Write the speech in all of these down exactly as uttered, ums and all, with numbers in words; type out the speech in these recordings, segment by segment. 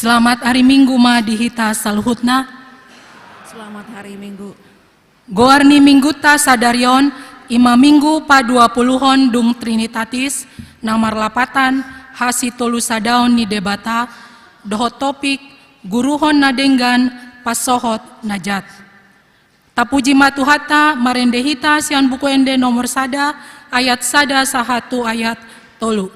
Selamat hari Minggu ma di hita saluhutna. Selamat hari Minggu. Goar ni Mingguta sadari on, i ma Minggu paduapuluhon dung Trinitatis, na marlapatan hasitolusadaon ni Debata, dohot topik, guruhon na denggan, pansohot na jat. Tapuji ma Tuhanta, marende hita sian Buku Ende nomor sada, ayat sada sahat tu ayat tolu.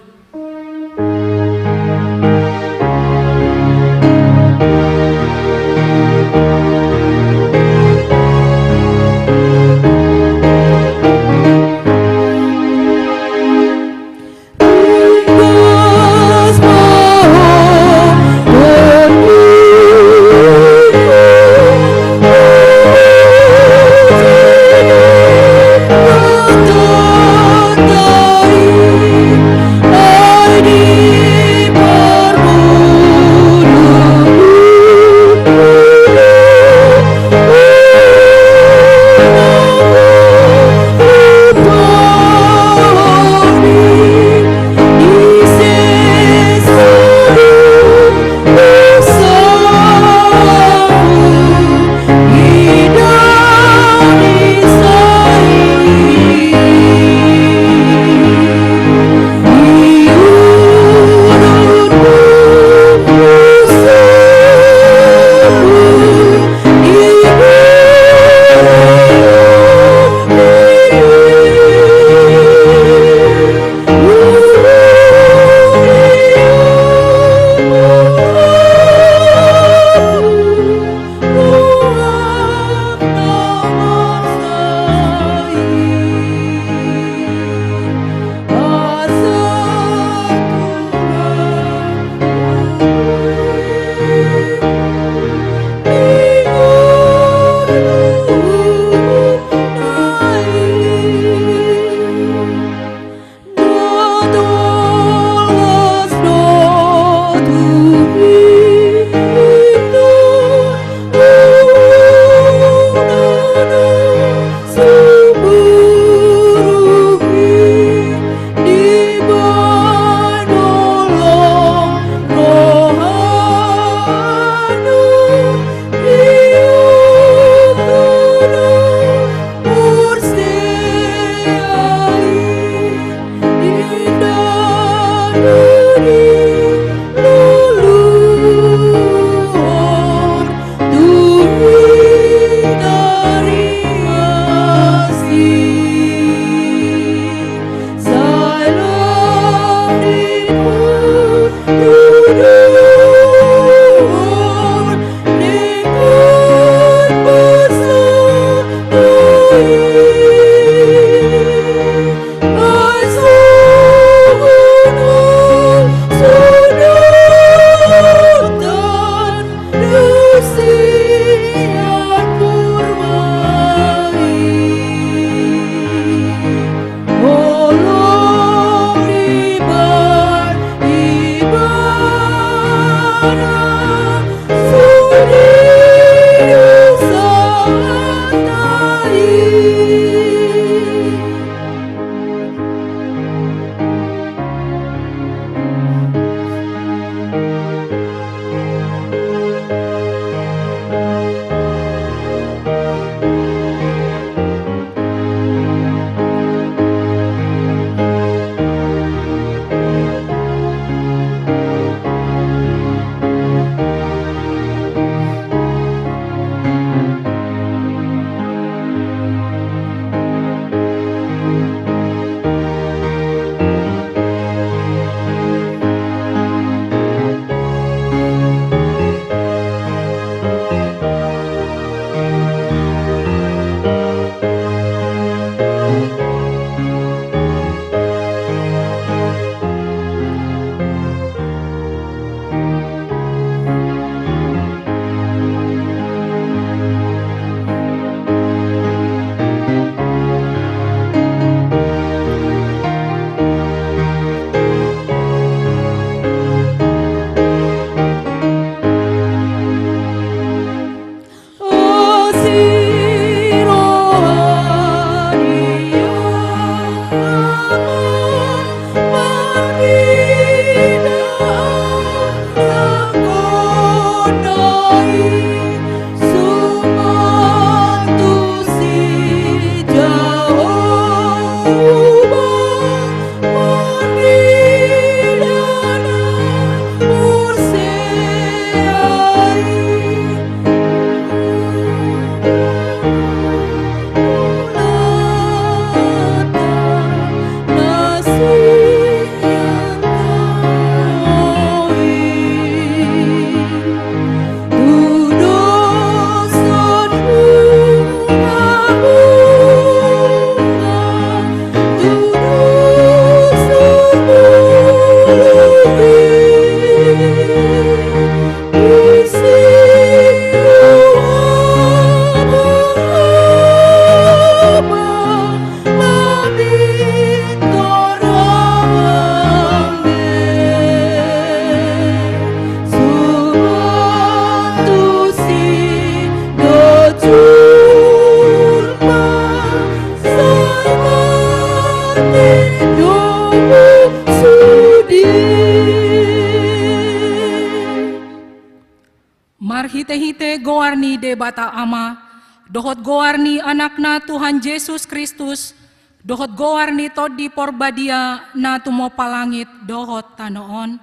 Goar ni Debata Ama, dohot goar ni Anakna Tuhan Jesus Kristus, dohot goar ni Tondi Porbadia na tumompa langit dohot tano on.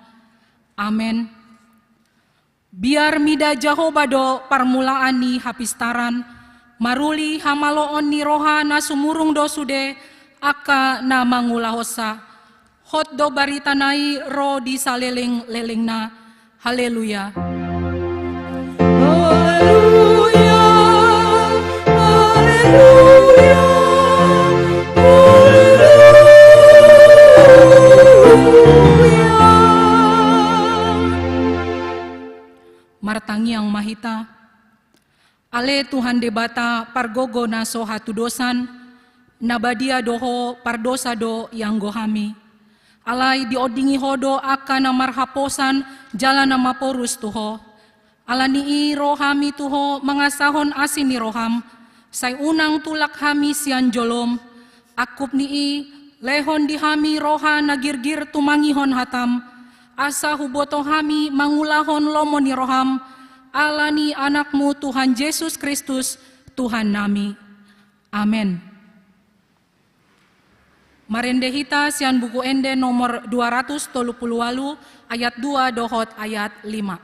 Amen. Biar mida Jahowa do parmulaan ni hapistaran, maruli hamaloon ni roha na sumurung do sude angka na mangulahonsa. Hot do baritana i ro di salelenglelengna. Haleluya. Haleluya, haleluya, haleluya. Martangiang ma hita. Ale Tuhan Debata pargogo na so hatudosan, na badia do Ho, pardosa do ianggo hami. Alai diondingi Ho do angka na marhaposan jala na maporus tu Ho. Ala ni i ro hami tu Ho mangasahon asi ni roham, sai unang tulak hami sian jolom. Angkup ni i, lehon di hami roha na girgir tumangihon hatam, asa huboto hami mangulahon lomo ni roham, ala ni Anakmu Tuhan Jesus Kristus, Tuhannami. Amen. Marende hita sian Buku Ende nomor dua ratus tolu pulu ualu, ayat dua dohot ayat lima.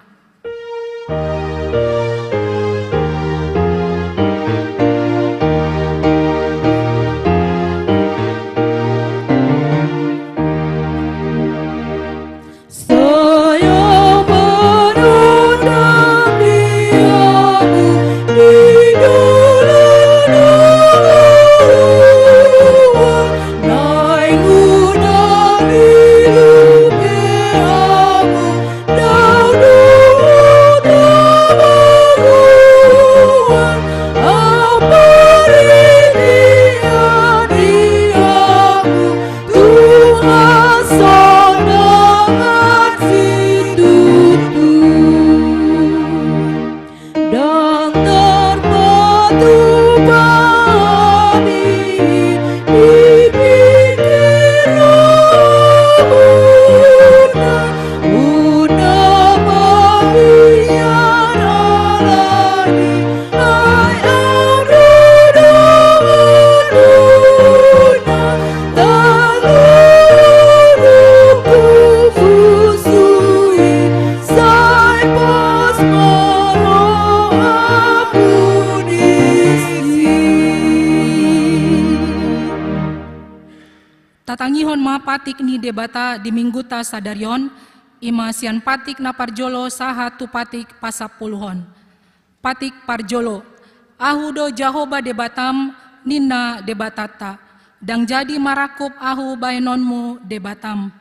Tatangihon ma patik ni Debata di minggunta sadari on, i ma sian patik na parjolo sahat tu patik pasampuluhon. Patik parjolo. Ahu do Jahowa Debatam, ninna Debatanta. Ndang jadi marangkup ahu baenonmu Debatam.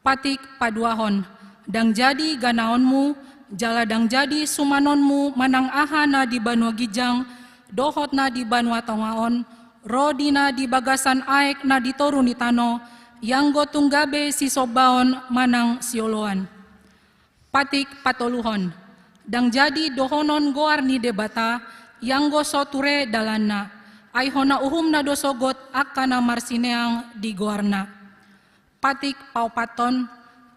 Patik paduahon. Ndang jadi ganaonmu, jala ndang jadi sumanonmu manang aha na di banua ginjang, dohot na di banua tonga on, ro di na di bagasan aek na di toru ni tano, ianggo tung gabe sisombaon manang sioloan. Patik patoluhon. Ndang jadi dohonon goar ni Debata, ianggo so ture dalanna, ai hona uhumna do sogot angka na marsineang di goarna. Patik paopathon.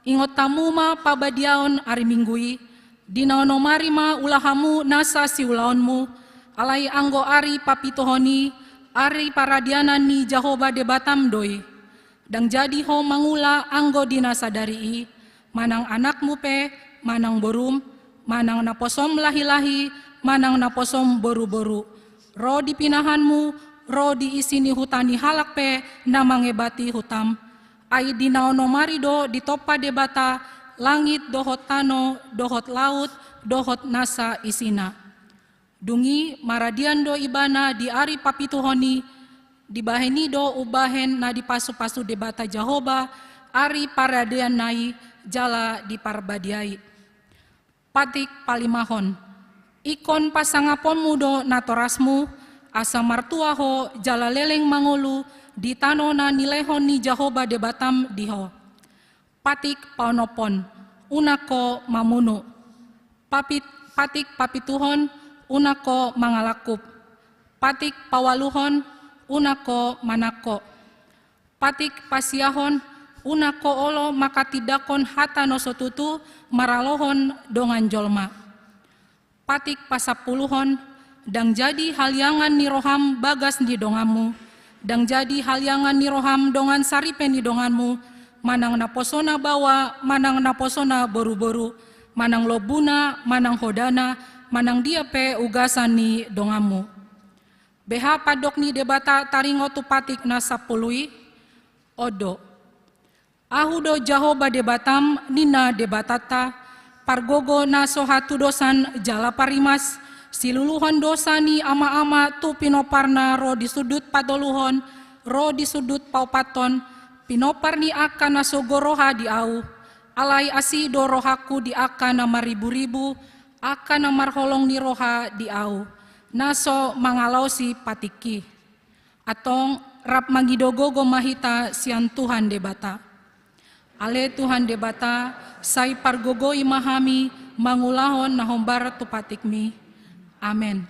Ingot hamu ma pabadiaon ari Minggu i, di na onom ari ma ula hamu nasa siulaonmu, alai anggo ari papituhon i, ari paradianan ni Jahowa Debatam do i. Ndang jadi ho mangula anggo di na sadari i, manang anakmu pe, manang borum, manang naposom lahilahi, manang naposom boruboru. Ro di pinahanmu, ro di isi ni huta ni halak pe na mangebati hutam. Ai di na onom ari do ditompa Debata langit dohot tano, dohot laut, dohot nasa isina. Dung i maradian do ibana di ari papituhon i, dibahen i do umbahen na dipasupasu Debata Jahowa ari paradianna i jala diparbadiai. Patik palimahon. Ingkon pasangaponmu do natorasmu, asa martua ho jala leleng mangolu di tano na nilehon ni Jahowa Debatam di ho. Patik paonomhon. Unang ho mamunu. Papit-, patik papituhon. Unang ho mangalangkup. Patik paualuhon. Unang ho manangko. Patik pasiahon. Unang ho olo manghatindanghon hata na so tutu maralohon dongan jolma. Patik pasampuluhon. Ndang jadi haliangan ni roham bagas ni donganmu, ndang jadi haliangan ni roham dongan saripe ni donganmu, manang naposona baoa, manang naposona boruboru, manang lombuna, manang hodana, manang dia pe ugasan ni donganmu. Beha pandok ni Debata taringot tu patik na sampulu i? On do. Ahu do Jahowa Debatam, ninna Debatanta, pargogo na so hatudosan jala parimas, siluluhon dosa ni amaama tu pinomparna ro di sundut patoluhon, ro di sundut paopathon, pinompar ni angka na sogo roha di ahu. Alai asi do rohangku di angka na marriburibu, angka na marholong ni roha di ahu, na so mangalaosi patikki. Antong rap mangido gogo ma hita sian Tuhan Debata. Ale Tuhan Debata, sai pargogoi ma hami mangulahon na hombar tu patikmi. Amen.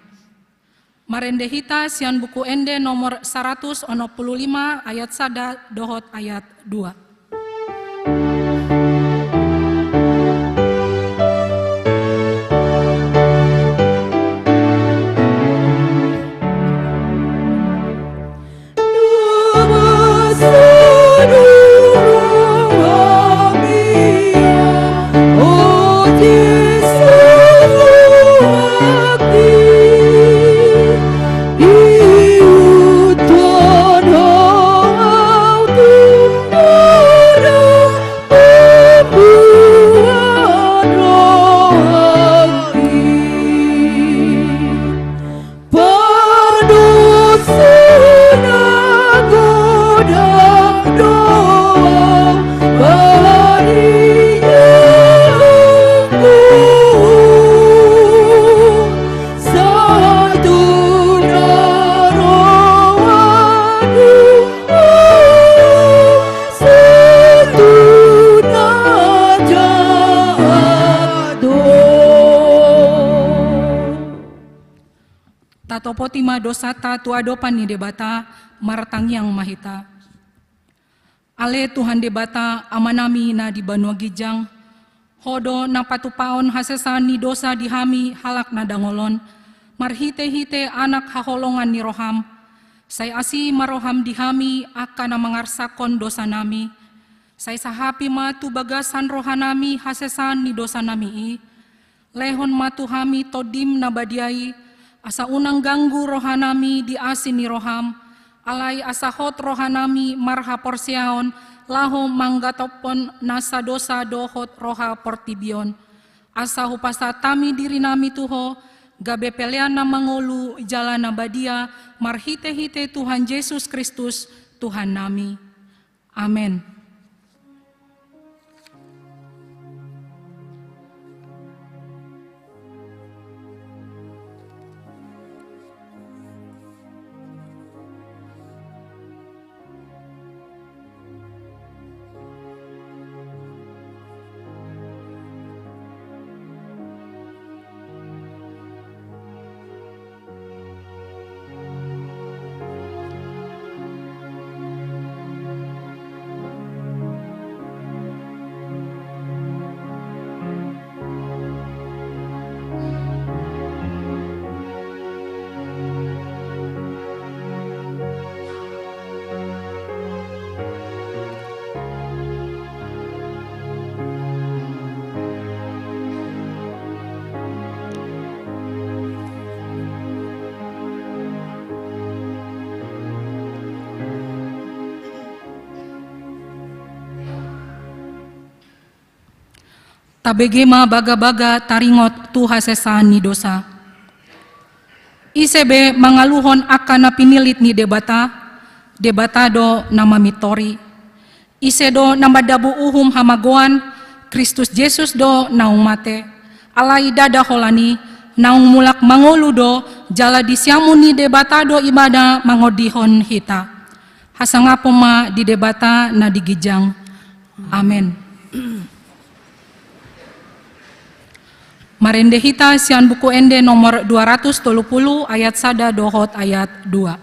Marende hita sian Buku Ende nomor saratus onom pulu lima, ayat sada dohot ayat dua. Tatopoti ma dosanta tu adopan ni Debata, martangiang ma hita. Ale Tuhan Debata, Amanami na di banua ginjang, Ho do na patupaon hasesaan ni dosa di hami halak na dangol on, marhitehite Anak haholongan ni roham. Sai asi ma roham di hami angka na mangarsakhon dosanami. Sai sahapi ma tu bagasan rohanami hasesaan ni dosanami i. Lehon ma tu hami Tondim na badia i, asa unang ganggu rohanami di asi ni roham, alai asa hot rohanami marhaporseaon laho manggatophon nasa dosa dohot roha portibi on. Asa hupasahat hami dirinami tu Ho, gabe pelean na mangolu jala na badia, marhitehite Tuhan Jesus Kristus, Tuhannami. Amen. Tabege ma bagabaga taringot tu hasesaan ni dosa. Ise be mangaluhon angka na pinilit ni Debata, Debata do na mamintori. Ise do na mandabu uhum hamagoan, Kristus Jesus do naung mate. Alai ndada holan i, naung mulak mangolu do, jala di siamun ni Debata do ibana mangondihon hita. Hasangapon ma di Debata na di ginjang. Amen. Marende hita sian Buku Ende nomor dua ratus tolu pulu, ayat sada dohot ayat dua.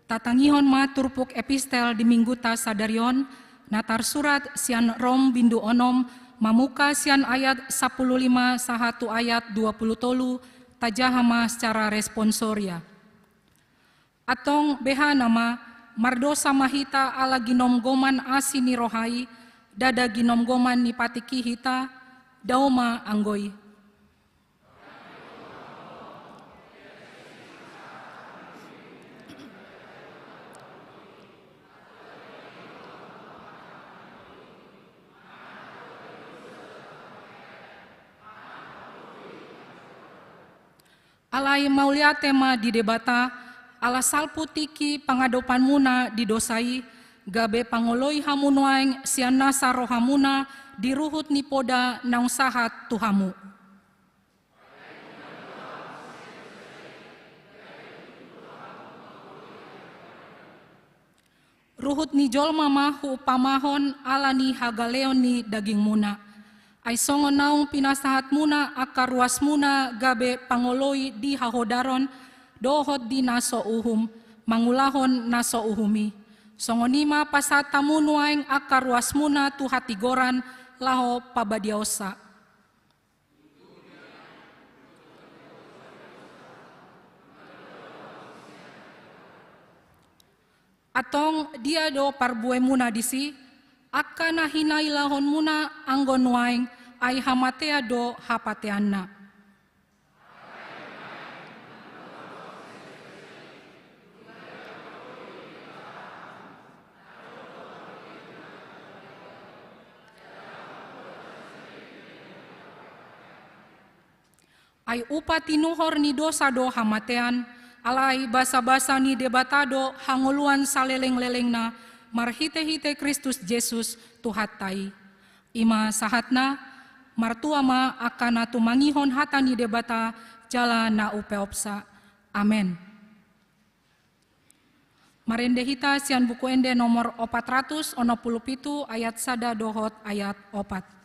Tatangihon ma turpuk epistel di mingguta sadari on, na tarsurat sian Rom bindu onom, mamungka sian ayat sampulu lima sahat tu ayat dua pulu tolu, tajaha ma secara responsoria. Antong beha nama, mardosa ma hita ala ginomgoman asi ni roha i, ndada ginomgoman ni patik i hita, dao ma anggo i. Alai mauliate ma di Debata, ala salpu tingki pangadopanmuna di dosa i, gabe pangoloi hamu nuaeng sian nasa rohamuna di ruhut ni poda naung sahat tu hamu. Ruhut ni jolma ma huumpamahon ala ni hagaleon ni dagingmuna. Ai songon naung pinasahatmuna angka ruasmuna gabe pangoloi di hahodaron dohot di na so uhum, mangulahon na so uhum i. Songon i ma pasahat hamu nuaeng angka ruasmuna tu hatigoran laho pabadiaonsa. Antong dia do parbuemuna disi, angka na hinailahonmuna anggo nuaeng, ai hamatean do hapateanna. Ai upa tinuhor ni dosa do hamatean, alai basabasa ni Debata do hangoluan salelenglelengna, marhitehite Kristus Jesus Tuhanta i. I ma sahatna, martua ma angka na tumangihon hata ni Debata jala na umpeopsa. Amen. Marende hita sian Buku Ende nomor opat ratus onom pulu pitu, ayat sada dohot ayat opat.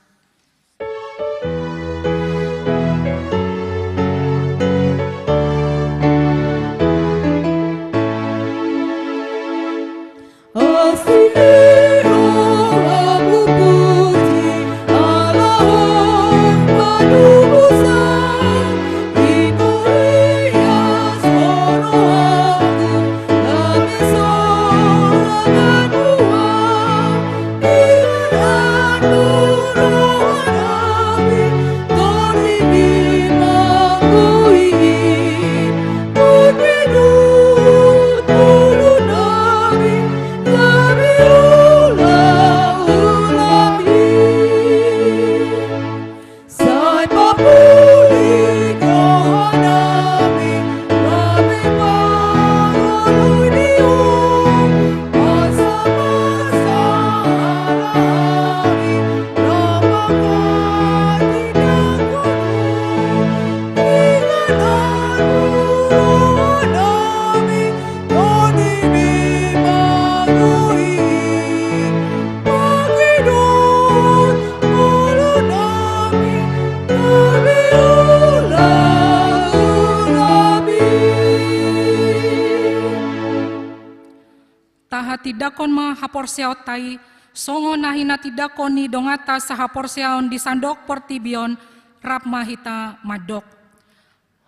Tahatindangkon ma haporseaonta i, songon na hinatindangkon ni donganta sahaporseaon di sandok portibi on, rap ma hita mandok.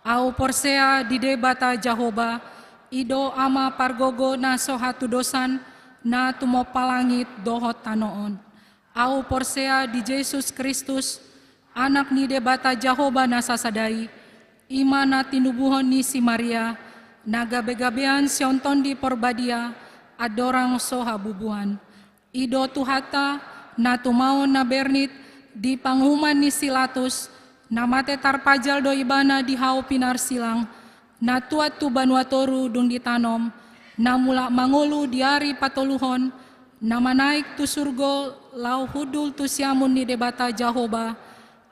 Ahu porsea di Debata Jahowa, i do Ama pargogo na so hatudosan, na tumompa langit dohot tano on. Ahu porsea di Jesus Kristus, Anak ni Debata Jahowa na sasada i, i ma na tinubuhon ni si Maria, na gabe-gabean sian Tondi Porbadia, andorang so habubuhan. I do Tuhanta, na tumaon na bernit di panguhuman ni si Latus, na mate tarpajal do ibana di hau pinarsilang, na tuat tu banua toru dung ditanom, na mulak mangolu di ari patoluhon, na manaek tu surgo laho hundul tu siamun ni Debata Jahowa,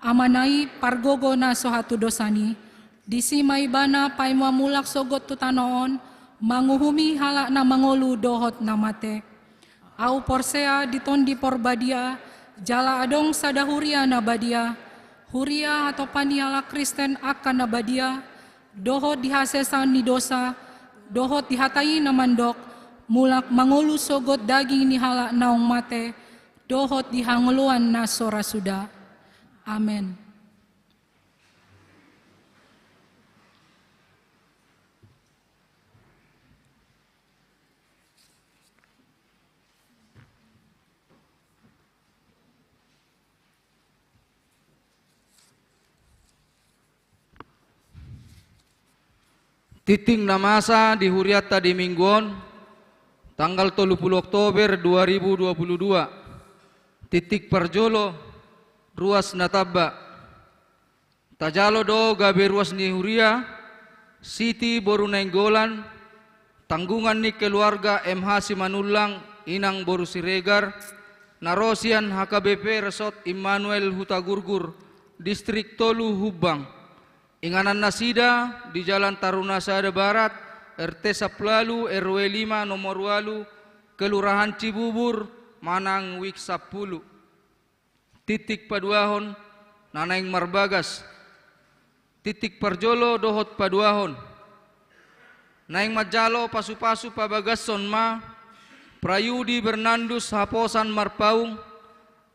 Amana i pargogo na so hatudosan i. Disi ma ibana paima mulak sogot tu tano on, manguhumi halak na mangolu dohot na mate. Ahu porsea di Tondi Porbadia, jala adong sada huria na badia, huria hatopan ni halak Kristen angka na badia, dohot di hasesaan ni dosa, dohot di hata i na mandok, mulak mangolu sogot daging ni halak naung mate, dohot di hangoluan na so ra suda. Amen. Tingting na masa di hurianta di minggu on, tanggal tolu pulu Oktober dua ribu dua pulu dua. Tingting parjolo, ruas na tamba. Tajalo do gabe ruas ni huria, Siti boru Nainggolan, tanggungan ni keluarga M H Simanullang, inang boru Siregar, na ro sian H K B P Resort Immanuel Hutagurgur, Distrik tolu Humbang. Inganan nasida di Jalan Tarunasada Barat, R T sampulu ualu, R W lima, nomor ualu, Kelurahan Cibubur, Manang, WIK sampulu. Tingting paduahon, na naeng marbagas. Tingting parjolo dohot paduahon. Naeng manjalo pasupasu pabagason ma, Prayudi Bernandus Haposan Marpaung,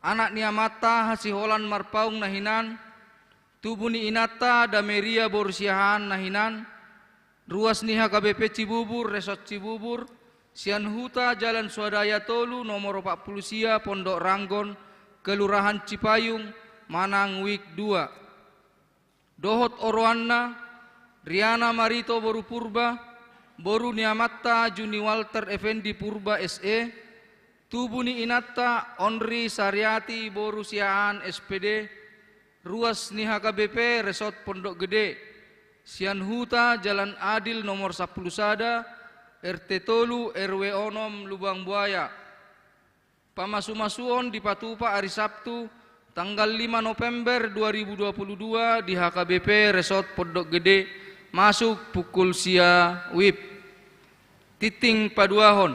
anak ni amanta Hasiholan Marpaung na hinan, tubu ni inanta Dameria boru Siahaan na hinan, ruas ni H K B P Cibubur, Resort Cibubur, sian huta Jalan Swadaya tolu, nomor opat pulu sia, Pondok Ranggon, Kelurahan Cipayung, Manang, WIK dua. Dohot oroanna, Riana Marito boru Purba, boru ni amanta Juni Walter Effendi Purba, S E, tubu ni inanta Onri Sariati boru Siahaan, S P D, ruas ni H K B P Resort Pondok Gede, sian huta Jalan Adil nomor sampulu sada, R T tolu, R W onom, Lubang Buaya. Pamasumasuon dipatupa ari Sabtu, tanggal lima November dua ribu dua puluh dua di H K B P Resort Pondok Gede, masuk pukul sia WIB. Tingting paduahon.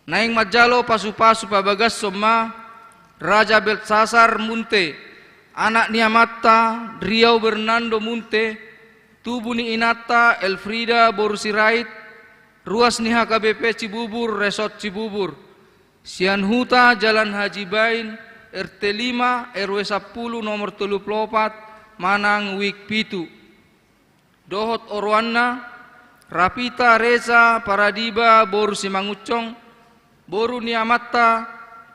Naeng manjalo pasupasu pabagason ma Raja Belsasar Munte, anak ni amanta Riau Bernando Munte, tubu ni inanta Elfrida boru Sirait, ruas ni H K B P Cibubur, Resort Cibubur, sian huta Jalan Haji Bain, R T lima, R W sampulu, nomor tolu pulu opat, Manang, WIB pitu. Dohot oroanna, Rapita Reza Paradiba boru Simangunsong, boru ni amanta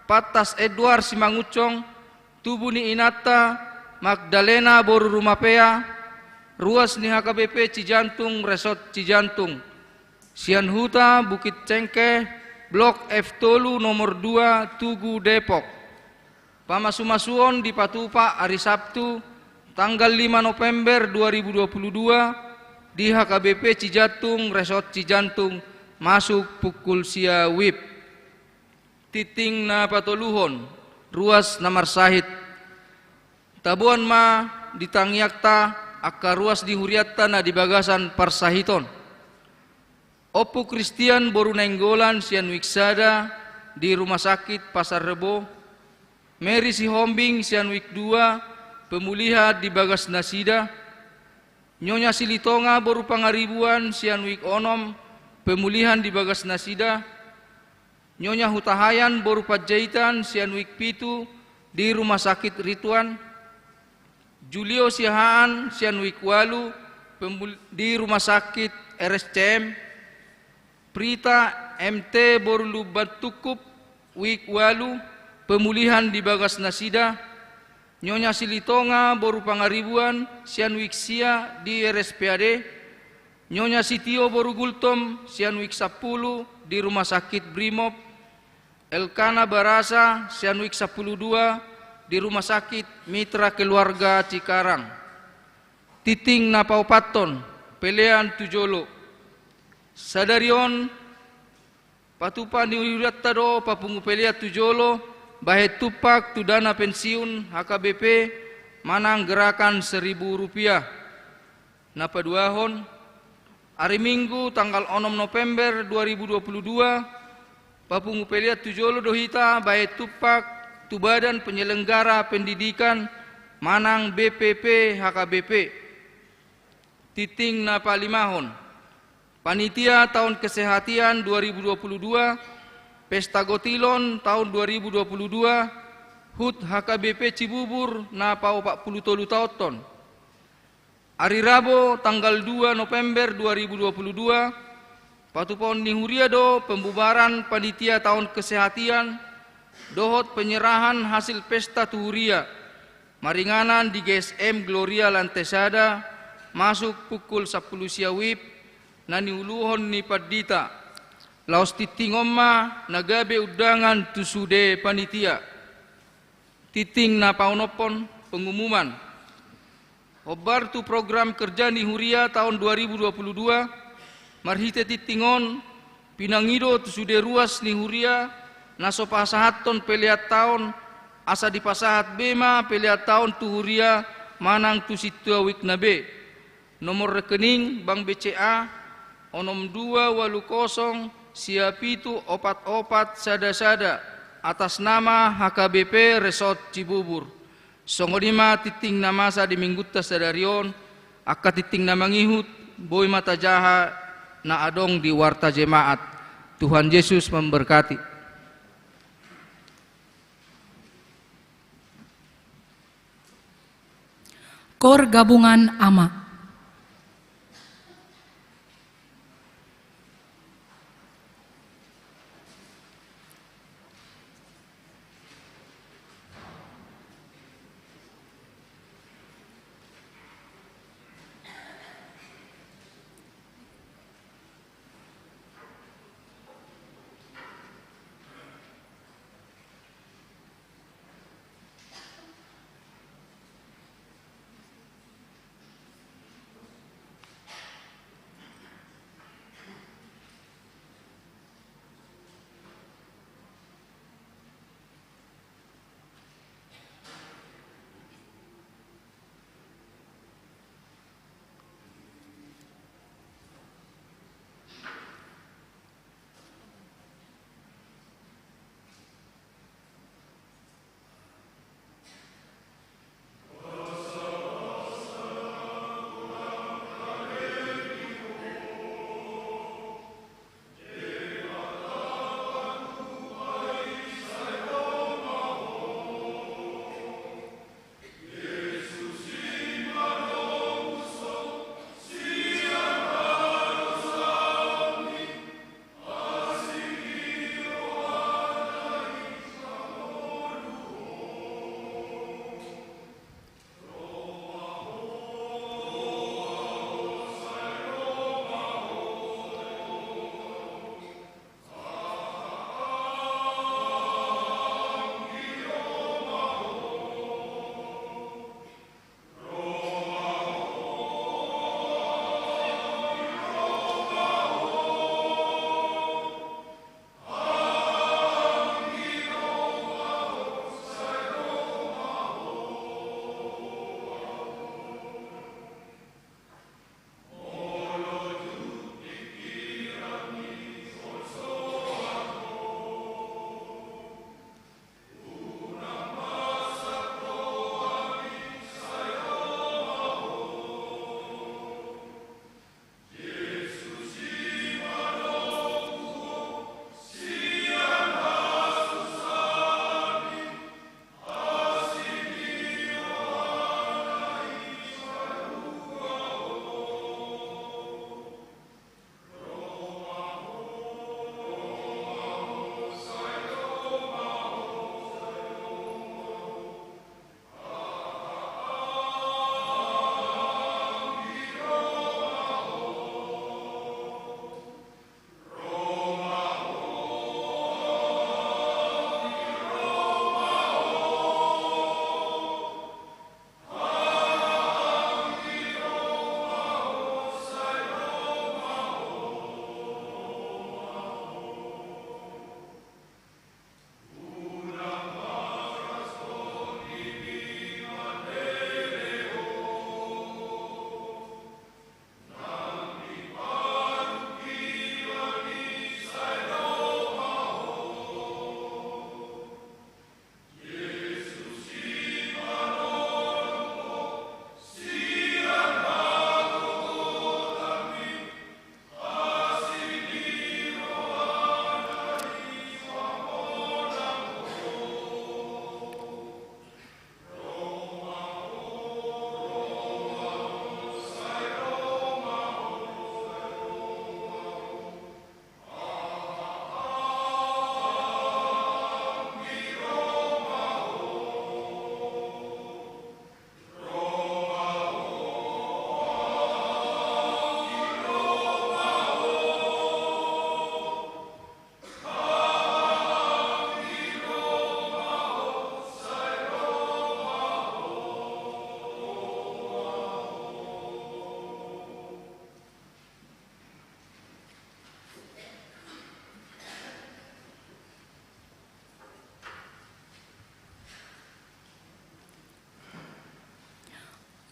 Pantas Edward Simangunsong, tubu ni inanta Magdalena boru Rumapea, ruas ni H K B P Cijantung, Resort Cijantung, sian huta Bukit Cengkeh, Blok F tolu, nomor dua, Tugu, Depok. Pamasumasuon dipatupa ari Sabtu, tanggal lima November dua ribu dua puluh dua, di H K B P Cijantung, Resort Cijantung, masuk pukul sia WIB. Tingting na patoluhon, ruas na marsahit. Taboan ma di tangiangta angka ruas ni hurianta na di bagasan parsahiton. Ompu Kristian boru Nainggolan sian WIB sada di Rumah Sakit Pasar Rebo, Mary Sihombing sian WIB dua, pemulihan di bagas nasida, Nyonya Silitonga boru Pangaribuan sian WIB onom, pemulihan di bagas nasida, Nyonya Hutahayan boru Panjaitan sian WIB pitu di Rumah Sakit Rituan, Julio Siahaan sian WIB ualu, pemul-, di Rumah Sakit R S C M, Prita M T boru Lumban Tungkup, WIB ualu, pemulihan di bagas nasida, Nyonya Silitonga boru Pangaribuan sian wik sia di R S P A D, Nyonya Sitio boru Gultom sian wik sampulu di Rumah Sakit Brimob, Elkana Barasa sian wik sampulu dua di Rumah Sakit Mitra Keluarga Cikarang. Tingting na paopathon, pelean tu jolo. Sadari on, patupa ni hurianta do papungu pelean tu jolo, bahen tumpak tu dana pensiun H K B P manang gerakan seribu rupiah. Na paduahon, ari Minggu tanggal onom November dua ribu dua puluh dua, papungu pelean tu jolo do hita bahen tumpak tu Badan Penyelenggara Pendidikan manang B P P H K B P. Tingting na palimahon, panitia taon kesehatian dua ribu dua puluh dua, pesta gotilon taon dua ribu dua puluh dua, hut H K B P Cibubur na paopat pulu tolu taonhon. Ari Rabo tanggal dua November dua ribu dua puluh dua, patupaon ni huria do pembubaran panitia taon kesehatian dohot penyerahan hasil pesta tu huria, maringanan di G S M Gloria lantai sada, masuk pukul sampulu sia wib, na niuluhon ni pandita. Laos tingting on ma na gabe undangan tu sude panitia. Tingting na paonomhon, pengumuman. Hombar tu program kerja ni huria taon dua ribu dua puluh dua, marhite tingting on, pinangido tu sude ruas ni huria na so pasahathon pelean taon, asa dipasahat be ma pelean taon tu huria manang tu sintua wikna be. Nomor rekening Bank B C A onom dua ualu kosong sia pitu opat opat sada sada, atas nama H K B P Resort Cibubur. Songon i ma tingting na masa di Minggunta sadari on, angka tingting na mangihut, boi ma tajaha na adong di Warta Jemaat. Tuhan Yesus memberkati. Kor Gabungan Ama.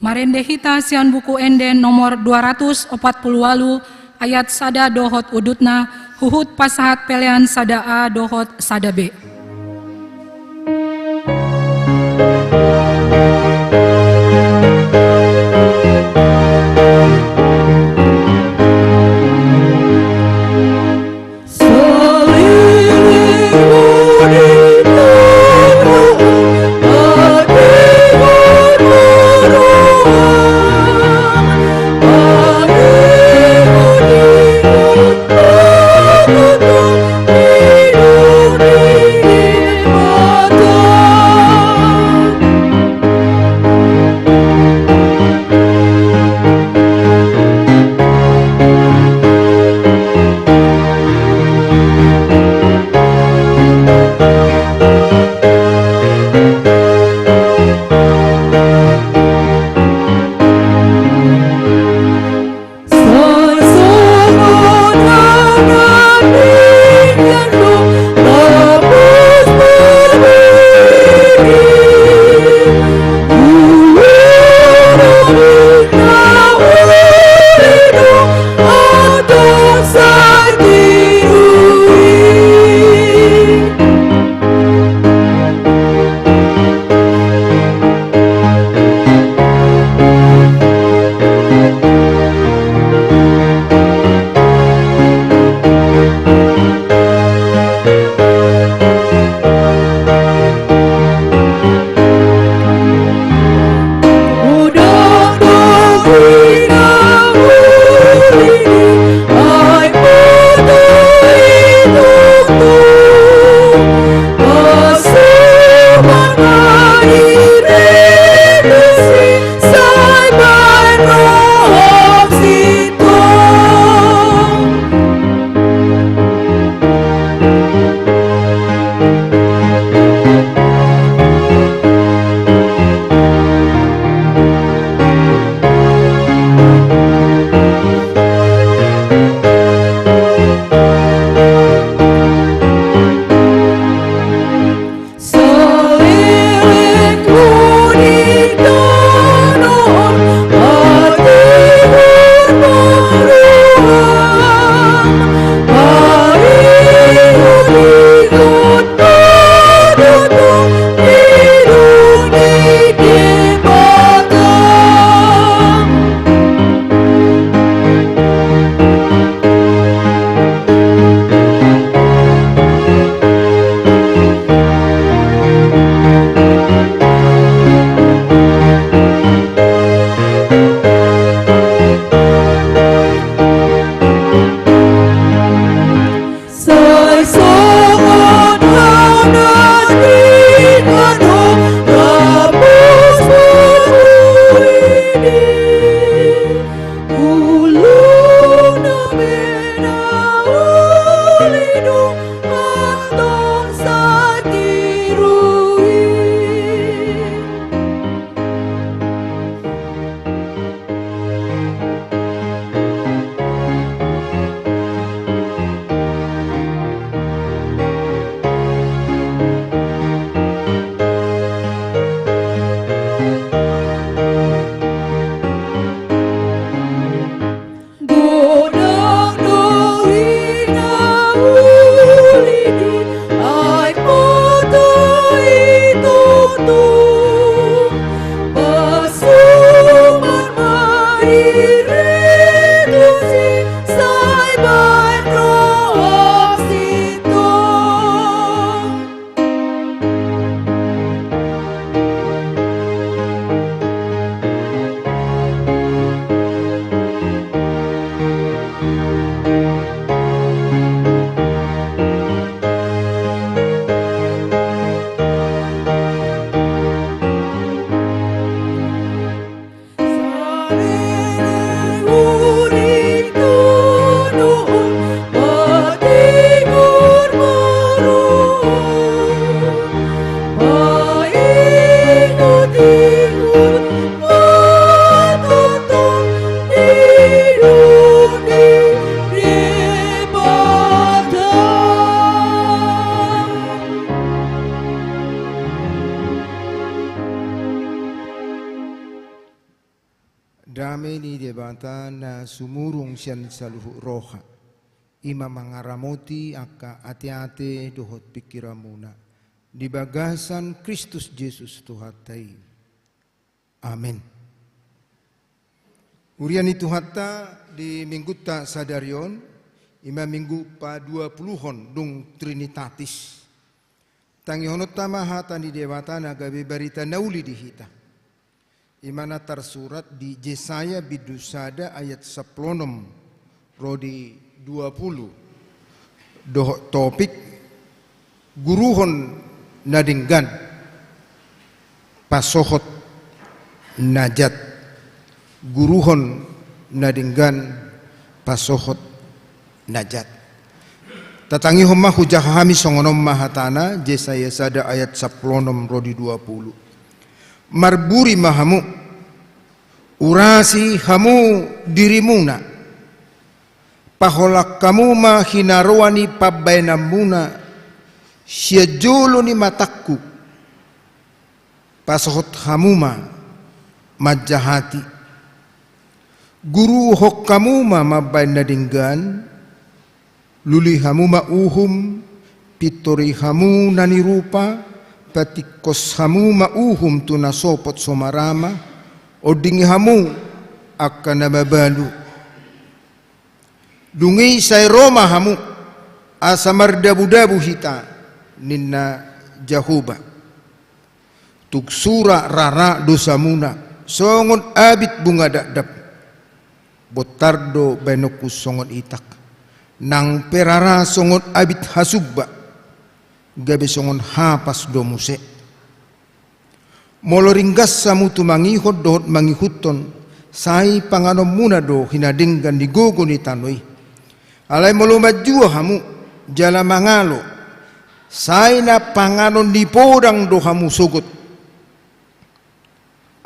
Marende hita sian Buku Ende nomor dua ratus opat pulu ualu, ayat sada dohot udutna, huhut pasahat pelean sada A dohot sada B. Dame ni Debata na sumurung sian saluhut roha, i ma mangaramoti angka ateate dohot pingkiranmuna di bagasan Kristus Jesus Tuhanta i. Amen. Huria ni Tuhanta, di minggunta sadari on, i ma minggu paduapuluhon dung Trinitatis. Tangihononta ma hata ni Debata na gabe barita na uli di hita. I ma na tarsurat di Jesaya bindu sada ayat sampulu onom ro di dua pulu. Dohot topik, guruhon na denggan, pasohot na jat. Guruhon na denggan, pasohot na jat. Tatangihon ma hujaha hami songon on ma hatana, Jesaya sada ayat sampulu onom ro di dua pulu. Marburi ma hamu, urasi hamu dirimuna, paholang hamu ma hinaroan ni pambahenanmuna sian jolo ni matangku, pasohot hamu ma manjahati. Guruhon hamu ma mambahen na denggan, lului hamu ma uhum, pintori hamu na nirupa, patingkos hamu ma uhum tu na sopot so marama, ondingi hamu angka na mabalu. Dung i sai ro ma hamu, asa mardabudabu hita, ninna Jahowa. Tung sura rara dosamuna, songon abit bunga dakdak. Bontar do baenonku songon itak. Nang pe rara songon abit hasumba, gabe songon hapas do muse. Molo ringgas hamu tumangihon dohot mangihuthon, sai panganonmuna do hinadenggan ni gogo ni tano i. Alai molo manjua hamu, jala mangalo, sai na panganon ni podang do hamu sogot.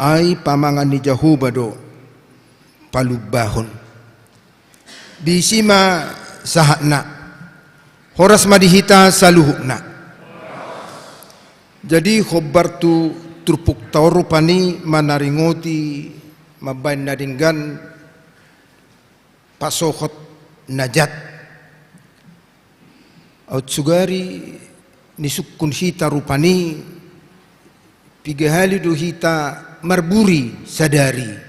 Ai pamangan ni Jahowa do palumbahon. Disi ma sahatna. Horas ma di hita saluhutna. Jadi, hombar tu turpukta on rupani manaringoti mambahen na denggan, pasohot na jat. Aut sugari nisungkun hita rupani, piga hali do hita marburi sadari.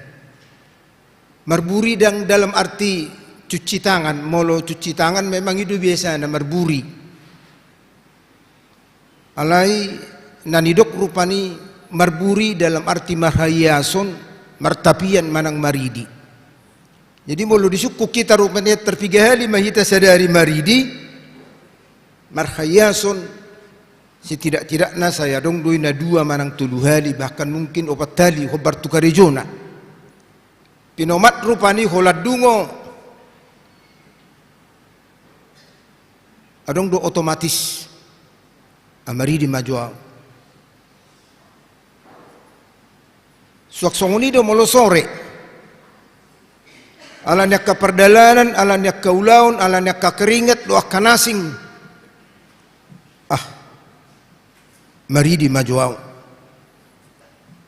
Marburi ndang dalam arti cuci tangan, molo cuci tangan memang i do biasana marburi. Alai na nidok rupani marburi dalam arti marhaiason, martapian manang maridi. Jadi molo disungkun hita rupani, tarpiga hali ma hita sadari maridi, marhaiason, setidak-tidakna sai adong do i na dua manang tolu hali, bahkan mungkin opat hali hombar tu karejona. Pinomat rupani holan dungo. Adong do otomatis. Ah, maridi ma jo au. Suang songon i do molo sore. Ala ni angka pardalanan, ala ni angka ulaon, ala ni angka keringat dohot angka na asing. Ah, maridi ma jo au.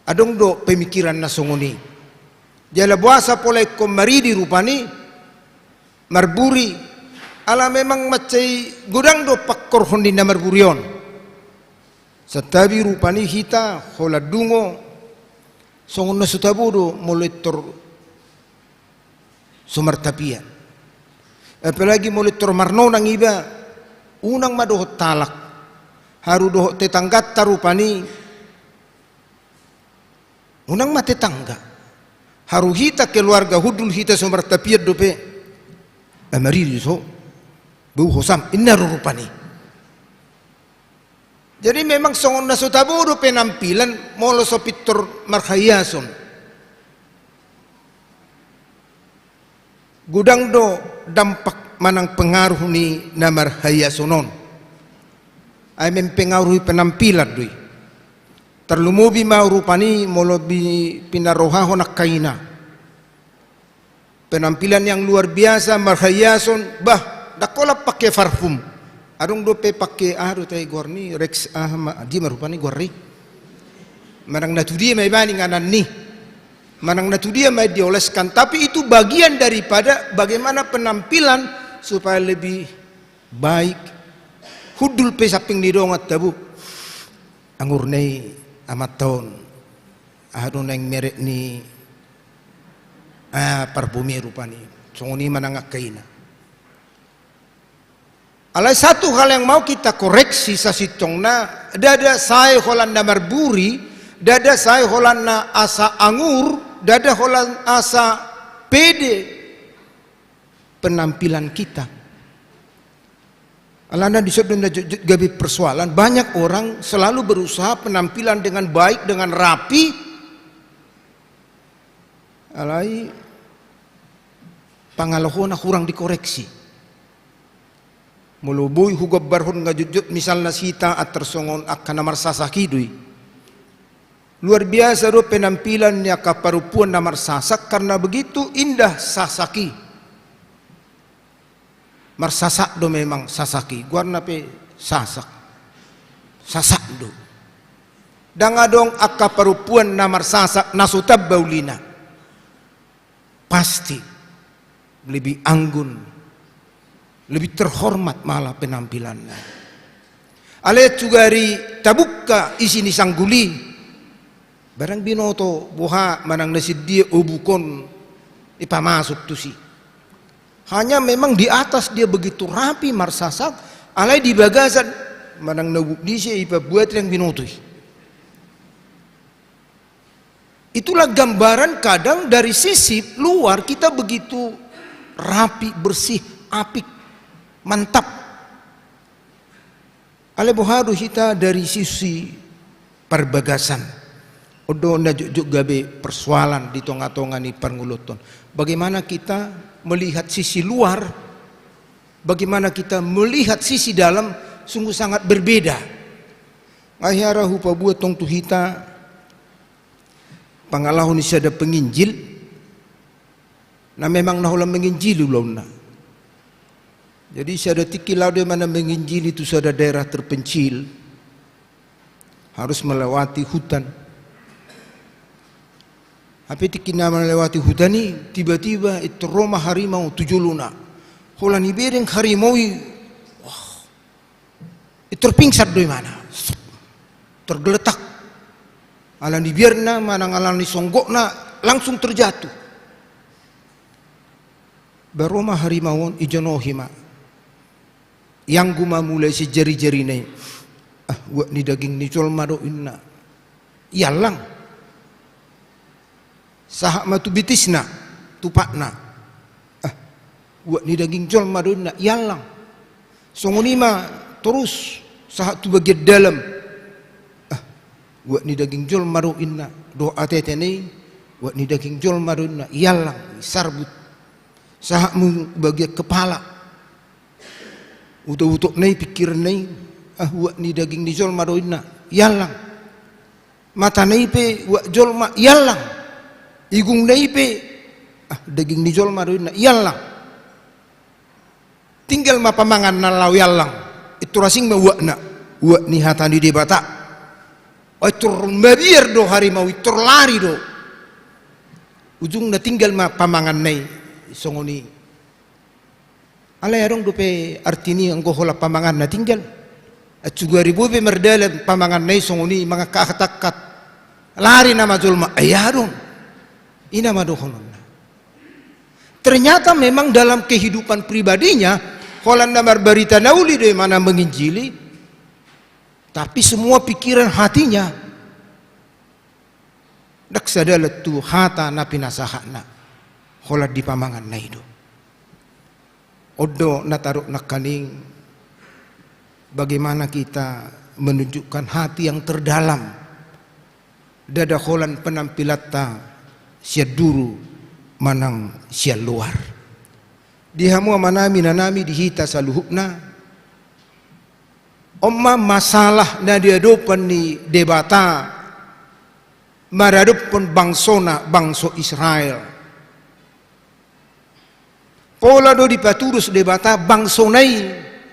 Adong do pemikiran na songon i. Jala boasa pola ingkon maridi rupani, marburi, ala memang mansai godang do pangkorhon ni na marburi on. Santabi rupani hita holan dungo, songon na so tabo do molo intor so martapian. Apalagi molo intor marnonang iba, unang ma dohot halak, haru dohot tetangganta rupani, unang ma tetangga, haru hita keluarga hundul hita so martapian dope. Ah, maridi so, bau hosam, inna do rupani. Jadi memang songon na so tabo do penampilan molo so pintor marhaiason. Godang do dampak manang pengaruh ni na marhaiason on. Ai mempengaruhi penampilan do i. Tarlumobi ma rupani molo bi-, pinarohahon angka ina. Penampilan yang luar biasa, marhaiason, bah, ndang holan pake parfum. Adong dope pake, aha do tahe goar ni, Rex, aha ma, dia ma rupani goar i. Manang na tu dia ma ibana inganan ni. Manang na tu dia ma dioleskan, tapi itu bagian daripada bagaimana penampilan supaya lebih baik. Hundul pe samping ni dongan tabu. Anggur na i amanta on. Aha do naeng merek ni, ah, parfum i rupani. Songon i manang angka ina. Alai satu hal yang mau kita koreksi sasintongna, ndada sae holan na marburi, ndada sae holan na asa anggur, ndada holan asa pede penampilan kita. Alana di son do na jotjot gabe persoalan, banyak orang selalu berusaha penampilan dengan baik, dengan rapi, alai pangalahona hurang dikoreksi. Molo boi hugambarhon nga jotjot misalna si hita antar songon angka na marsasak i do i. Luar biasa do penampilan ni angka parompuan na marsasak karena begitu indah sasak i. Marsasak do memang sasak i, goarna pe sasak. Sasak do. Ndang adong angka parompuan na marsasak na so tamba ulina. Pasti lebih anggun, lebih terhormat malah penampilanna. Alai sugari tabuka isi ni sanggul i, barang binoto boha manang na sindia obuk on ipamasuk tusi. Hanya memang di atas dia begitu rapi marsasak, alai di bagasan manang na obuk disi ipabuat ndang binoto i. Itulah gambaran kadang dari sisi luar kita begitu rapi, bersih, apik, mantap. Alai boha do hita dari sisi parbagasan. On do na jotjot gabe persoalan di tongatonga ni parngoluonta on. Bagaimana kita melihat sisi luar, bagaimana kita melihat sisi dalam, sungguh sangat berbeda. Nga hea ra hupaboa tong tu hita pangalaho ni sada penginjil, na memang na holan menginjili ulaonna. Jadi sada tingki laho do i manang menginjili tu sada daerah terpencil, harus melewati hutan. Hape tingki na melewati hutan i, tiba-tiba intor ro ma harimau tu jolona. Holan ibereng harimau i, wah, intor pingsan do imana. Tergeletak. Ala ni biarna manang ala ni songgotna langsung terjatuh. Ba ro ma harimau on, ijonohi ma. Ianggu ma mulai sian jarijarina i. Ah, uap ni daging ni jolma do inna. Iallang. Sahat ma tu bitisna, tu patna. Ah, uap ni daging jolma do inna, iallang. Songon i ma torus sahat tu bagian dalam. Ah, uap ni daging jolma do inna, dohot ateatena i, uap ni daging jolma do inna, iallang, isarbut. Sahat ma tu bagian kepala. Utokutokna i, pingkiranna i, ah, uap ni daging ni jolma do inna, iallang. Matana i pe uap jolma, iallang. Igungna i pe, ah, daging ni jolma do inna, iallang. Tinggal ma pamanganna laho iallang. Intor asing ma uapna, uap ni hata ni Debata. Oh, intor mabiar do harimau, intor lari do. Ujungna tinggal ma pamanganna i, songon i. Alai adong dope arti ni anggo holan pamanganna tinggal. Atsugari boi pe mardalan pamanganna i songon i mangangkat-angkat. Lari nama jolma, ai adong. I nama dohononna. Ternyata memang dalam kehidupan pribadinya, holan na marbarita na uli do imana menginjili, tapi semua pikiran hatinya ndang sadalan tu hata na pinasahatna, holan di pamanganna i do. On do na tadok nangkaning, bagaimana kita menunjukkan hati yang terdalam, ndada holan penampilanta sian duru manang sian luar. Di hamu amanami, inanami, di hita saluhutna, on ma masalah na diadopan ni Debata maradophon bangsona, bangso Israel. Pola do dipatudos Debata bangsona i,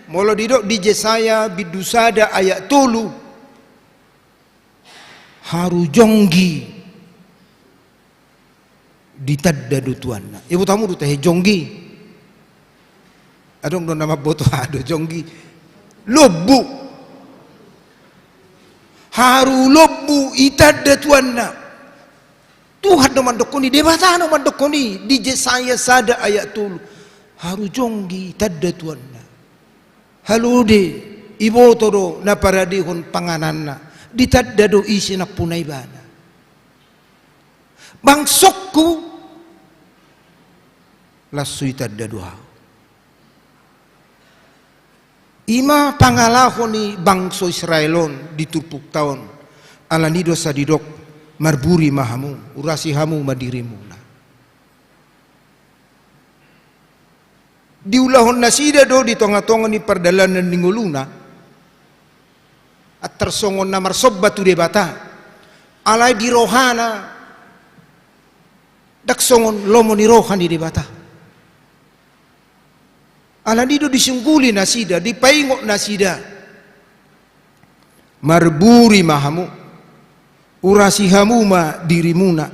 molo didok di Jesaya bindu sada ayat tolu. Haru jonggi. Ditanda do tuanna. Iboto hamu do tahe jonggi. Adong do na mamboto aha do jonggi. Lombu. Haru lombu itanda tuanna. Tuhan do mandokkon i, Debata do mandokkon i di Jesaya sada ayat tolu. Haru jonggi itanda tuanna. Halode, iboto do na paradehon pangananna. Ditanda do i sinampuna ibana. Bangsongku, las so itanda do ahu. Ima pangalaho ni bangso Israel on di turpukta on. Alani do asa didok, marburi ma hamu, urasi hamu ma dirimuna. Diulahon nasida do di tonga-tonga ni pardalanan ni ngoluna, antar songon na marsomba tu Debata, alai di rohana, ndang songon lomo ni roha ni Debata. Alani do disungguli nasida, dipaingot nasida. Marburi ma hamu, urasi hamu ma dirimuna,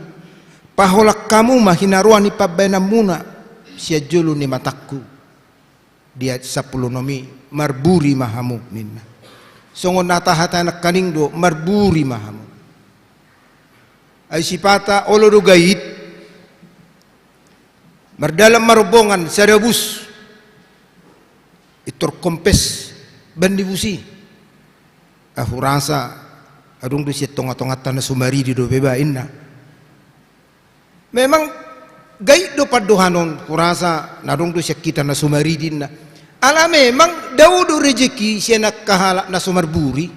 paholang hamu ma hinaroan ni pambahenanmuna sian jolo ni matangku. Di ayat sampulu onom i, marburi ma hamu ninna. Songon na tahata nangkaning do, marburi ma hamu. Ai sipata olo do gait, mardalan marombongan sada bus, pintor kempes ban ni bus i. Ahu rasa adong do sian tonga-tonganta na so maridi dope ba inna. Memang gait do pandohan on, hurasa na adong do sian hita na so maridi inna. Ala memang dao do rejeki sian angka halak na so marburi,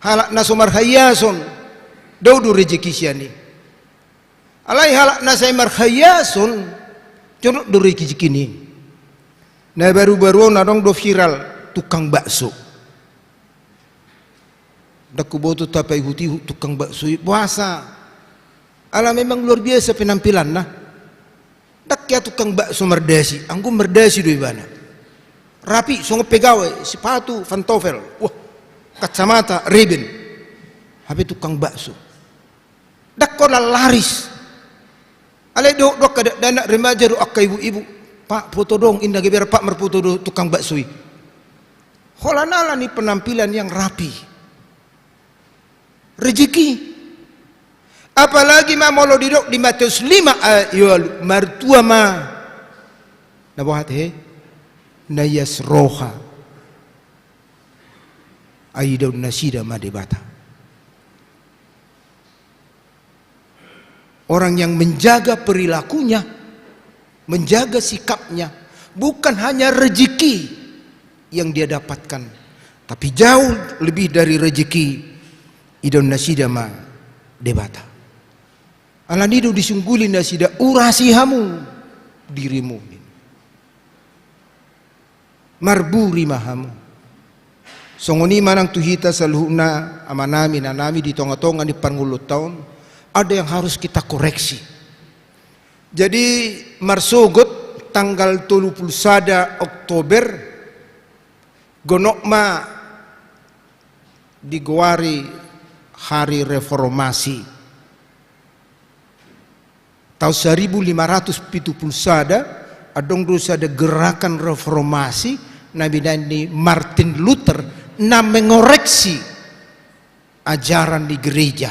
halak na so marhaiason, dao do rejeki sian i. Alai halak na sai marhaiason, jonok do rejeki ni. Na baru-baru on adong do viral tukang bakso. Ndang huboto tapaihut-ihut tukang bakso i boasa. Ala memang luar biasa penampilanna. Ndang hea tukang bakso mardasi, anggo mardasi do ibana. Rapi, songon pegawai, sipatu, pantofel. Wah, kacamata, Ray-Ban. Hape tukang bakso. Ndang holan laris. Alai dohot do angka dakdanak, remaja dohot angka ibu-ibu. Pak, foto dong, inna, gabe rap, Pak, marfoto do tukang bakso i. Holan ala ni penampilan yang rapi. Rejeki. Apalagi ma molo didok di Matius lima ayat ualu, martua ma na boha, he? Na ias roha. Ai idaon nasida ma Debata. Orang yang menjaga perilakunya, menjaga sikapnya, bukan hanya rezeki yang dia dapatkan, tapi jauh lebih dari rezeki, idaon nasida ma Debata. Alani do disungguli nasida, urasi hamu dirimu. Marburi ma hamu. Songon i ma nang tu hita saluhutna, amanami, inanami, di tonga-tonga ni parngoluonta on, ada yang harus kita koreksi. Jadi, marsogot tanggal tolu pulu sada Oktober, gonok ma digoari Hari Reformasi. Taon saribu lima ratus pitu pulu sada, adong do sada gerakan reformasi na binahen ni Martin Luther, na mengoreksi ajaran di gereja.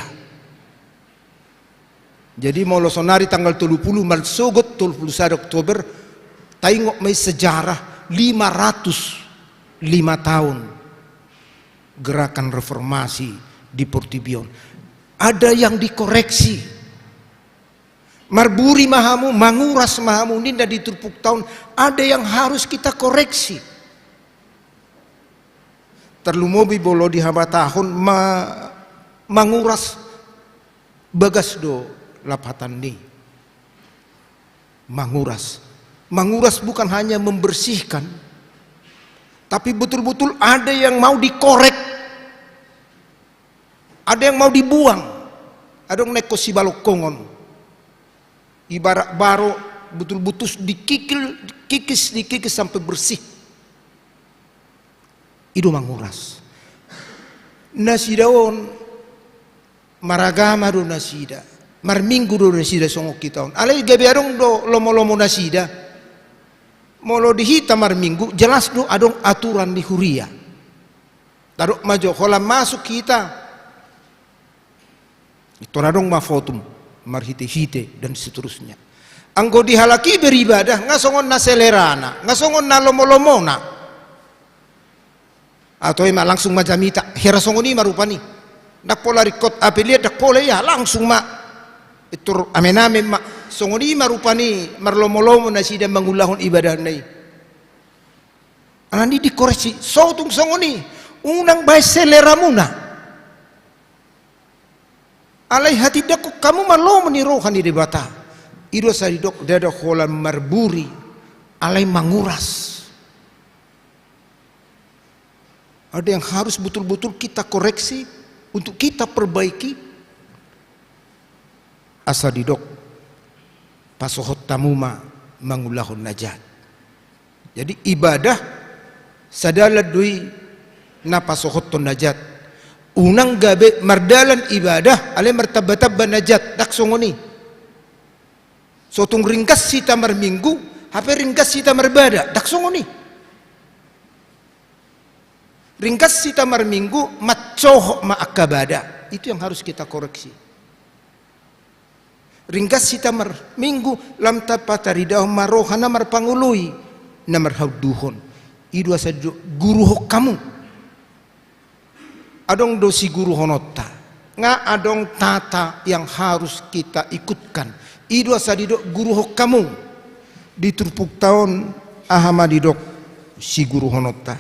Jadi, molo sonari tanggal tolu pulu, marsogot tolu pulu sada Oktober, taingot ma i sejarah lima ratus lima taon gerakan reformasi di portibi on. Ada yang dikoreksi. Marburi ma hamu, manguras ma hamu, ninna di turpukta on, ada yang harus kita koreksi. Tarlumobi molo di habatahon ma-, manguras bagas do lapatan ni. Manguras. Manguras bukan hanya membersihkan, tapi betul-betul ada yang mau dikorek. Ada yang mau dibuang. Adong na ingkon sibalongkongon. Ibarat baro, betul-betul dikikil, dikikis, dikikis sampai bersih. I do manguras. Nasida on maragama do nasida. Marminggu do nasida songon hita on. Alai gabe adong do lomo-lomo nasida. Molo di hita marminggu, jelas do adong aturan ni huria. Tadok ma jo, holan masuk hita. Tor adong ma votum, marhite-hite, dan seterusnya. Anggo di halak i beribadah, nga songon na selerana, nga songon na lomo-lomona. Atau ima langsung ma jamita, hera songon i ma rupani. Ndang pola ringkot ape liat, ndang pola ia, langsung ma. Itur amen-amen ma, songon i ma rupani marlomo-lomo nasida mangulahon ibadahna i. Alani dikoreksi, so tung songon i, unang baen seleramuna. Alai hatindangkon hamu ma lomo ni roha ni Debata. I do asa didok, ndada holan marburi, alai manguras. Ada yang harus betul-betul kita koreksi, untuk kita perbaiki. Asa didok, pasohot hamu ma mangulahon na jat. Jadi ibadah sadalan do i na pasohothon na jat. Unang gabe mardalan ibadah, alai martamba-tamba na jat, ndang songon i. So tung ringgas hita marminggu, hape ringgas hita marbada, ndang songon i. Ringgas hita marminggu, mansohot ma angka bada. Itu yang harus kita koreksi. Ringgas hita marminggu, lam tapataridahon ma roha na marpangoloi, na marhaunduhon. I do asa didok guruhon hamu. Adong do siguruhononta. Nga adong tata yang harus kita ikutkan. I do asa didok guruhon hamu. Di turpukta on, aha ma didok siguruhononta.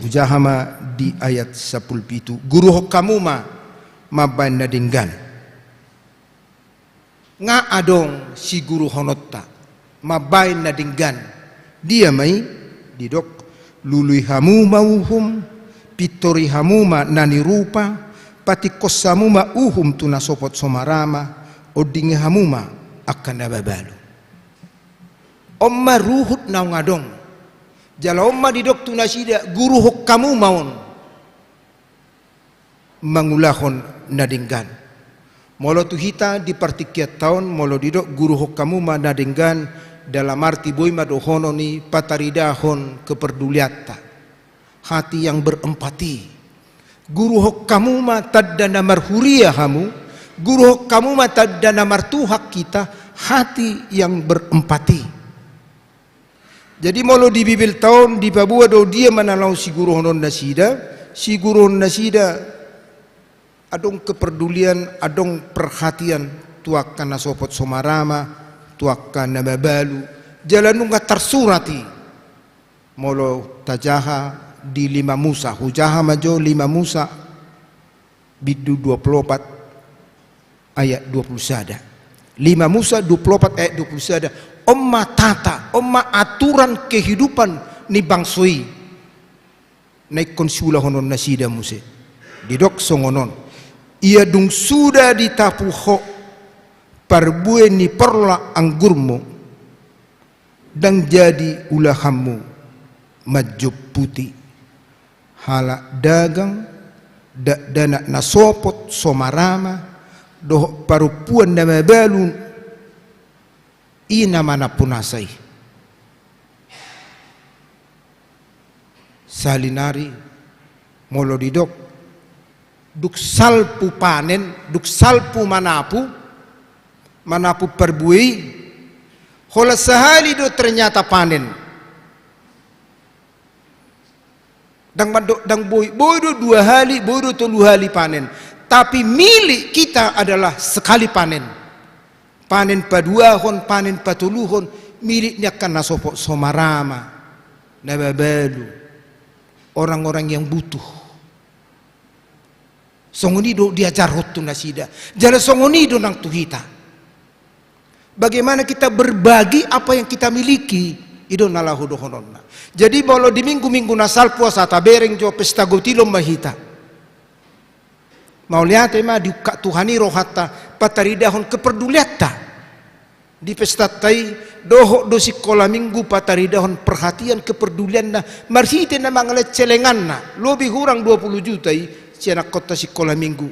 Hujaha ma di ayat sampulu pitu. Guruhon hamu ma mambaen na denggan. Nga adong siguruhononta mambaen na denggan. Dia ma i? Didok, lului hamu ma uhum, pintori hamu ma na nirupa, patingkos hamu ma uhum tu na sopot so marama, ondingi hamu ma angka na mabalu. On ma ruhut naung adong. Jala on ma didok tu nasida, guruhon hamu ma on mangulahon na denggan. Molo tu hita di partingkianta on, molo didok guruhon hamu ma na denggan, dalam arti boi ma dohonon i pataridahon keperdulianta. Hati yang berempati. Guruhon hamu ma tanda na marhuria hamu, guruhon hamu ma tanda na martuhak hita, hati yang berempati. Jadi molo di Bibelta on dipaboa do dia ma na laho siguruhonon nasida, siguruhon nasida adong keperdulian, adong perhatian tu angka na sopot so marama, tu angka na mabalu, jala nunga tarsurat i. Molo tajaha di lima Musa, hujaha ma jo lima Musa, bindu dua pulu opat ayat dua pulu sada. Lima Musa dua pulu opat ayat dua pulu sada. On ma tata, on ma aturan kehidupan ni bangso i. Na ingkon siulahonon nasida muse. Didok songon on. Ia dung suda ditapu ho parbue ni porlak anggurmu, ndang jadi ulahanmu manjomputi halak dagang, dakdanak na sopot so marama, dohot parompuan na mabalu, i na manampu nasa i. Sahali nari molo didok, dung salpu panen, dung salpu manapu, manapu parbue i, holan sahali do ternyata panen. Ndang mandok, ndang boi, boi do dua hali, boi do tolu hali panen. Tapi milik kita adalah sekali panen. Panen paduahon, panen patoluhon, milik ni angka na sopot so marama, na mabalu, orang-orang yang butuh. Songon i do diajarhon tu nasida. Jala songon i do nang tu hita. Bagaimana kita berbagi apa yang kita miliki, i do na laho dohononna. Jadi molo di minggu-minggu na salpu asa tabereng jo pesta gotilon ma hita. Mauliate ma diungkap Tuhan i rohanta, pataridahon keperdulianta. Di pestanta i, dohot do sikola minggu pataridahon perhatian keperdulianna, marhite na mangalehon celenganna, lobi hurang dua pulu juta i, sian angka sikola minggu.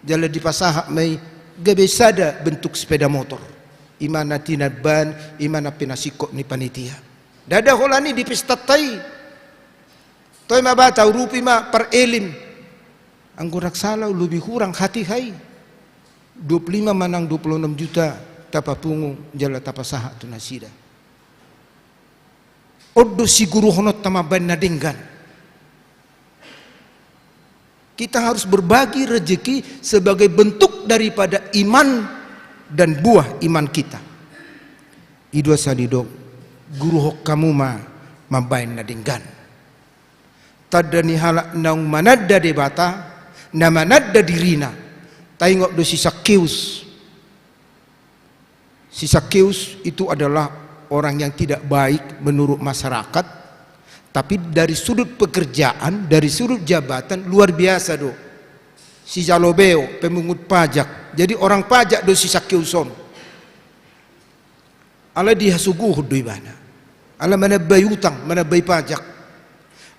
Jala dipasahat ma i, Gabe sada bentuk sepeda motor. I ma na tinambahan, i ma na pinasingkop ni panitia. Ndada holan i di pestanta i. Toe ma ba taurupi ma par elim. Anggo ndang sala, lebih kurang hatiha i dua puluh lima manang dua puluh enam juta tapapungu jala tapasahat tu nasida. On do siguruhononta mambahen na denggan. Kita harus berbagi rezeki sebagai bentuk daripada iman dan buah iman kita. I do asa didok, guruhon hamu ma mambahen na denggan. Tanda ni halak naung mananda Debata, na mananda dirina. Taingot do si Sakeus. Si Sakeus itu adalah orang yang tidak baik menurut masyarakat, tapi dari sudut pekerjaan, dari sudut jabatan, luar biasa do. Sijalo beo, pemungut pajak. Jadi orang pajak do si Sakeus on. Alai dihasuguhon do ibana. Alai manambai utang, manambai pajak.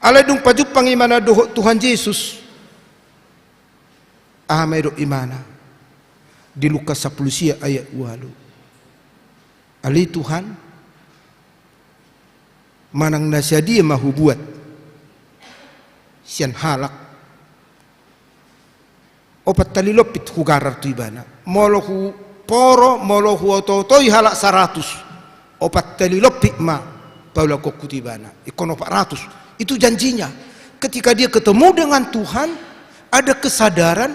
Alai dung pajumpang ibana dohot Tuhan Jesus. Aha ma didok ibana? Di Lukas sampulu sia ayat ualu. Ale Tuhan, manang na sadia ma hubuat sian halak, opat hali lompit hugarar tu ibana. Molo huporo, molo huotootoi halak saratus, opat hali lompit ma paulakonku tu ibana. Ingkon opat ratus. Itu janjinya. Ketika dia ketemu dengan Tuhan, ada kesadaran,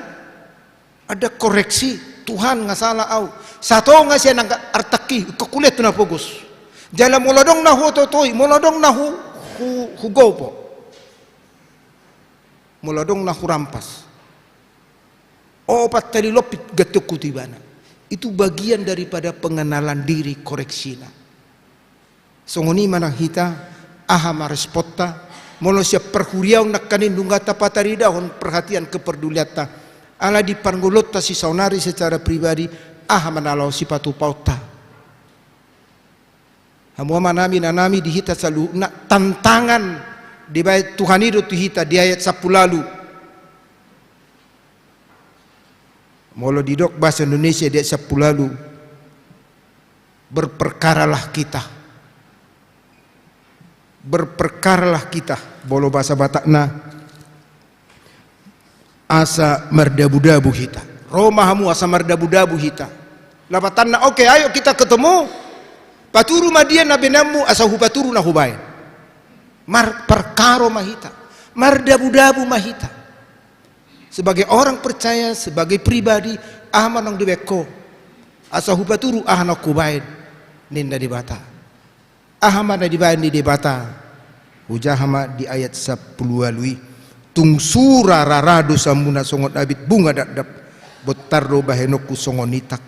ada koreksi, Tuhan, nga sala au. Satonga sian angka artangki, ingkon hulean tu na pogos. Jala molo adong na huotootoi, molo adong na hu, hu, hugopo, molo adong na hurampas, opat hali lompit gantionku tu ibana. Itu bagian daripada pengenalan diri, koreksina. Songon i ma nang hita, aha ma responta? Molo sian parhuriaon nangkaning dung tapataridahon perhatian kepedulianta, ala di parngoluonta sisaonari secara pribadi, aha ma na laho sipatupaonta? Hamu amanami, inanami, di hita saluhutna, tantangan dibaen Tuhan i do tu hita di ayat sampulu ualu. Molo didok bahasa Indonesia di ayat sampulu ualu, berperkaralah kita. Berperkaralah kita, molo bahasa Batakna, asa mardabudabu hita. Ro ma hamu asa mardabudabu hita. Lapatanna, oke, ayo kita ketemu. Paturu ma dia na benammu, asa hupaturu na hubaen. Mar, parkaro ma hita. Mardabudabu ma hita. Sebagai orang percaya, sebagai pribadi, aha ma naung dibaen ho? Asa hupaturu aha naung hubaen, ninna Debata. Aha ma na dibaen ni Debata? Hujaha ma di ayat sampulu ualu i. Tung sura rara dosamuna songon abit bunga dakdak, bontar do bahenonku songon itak.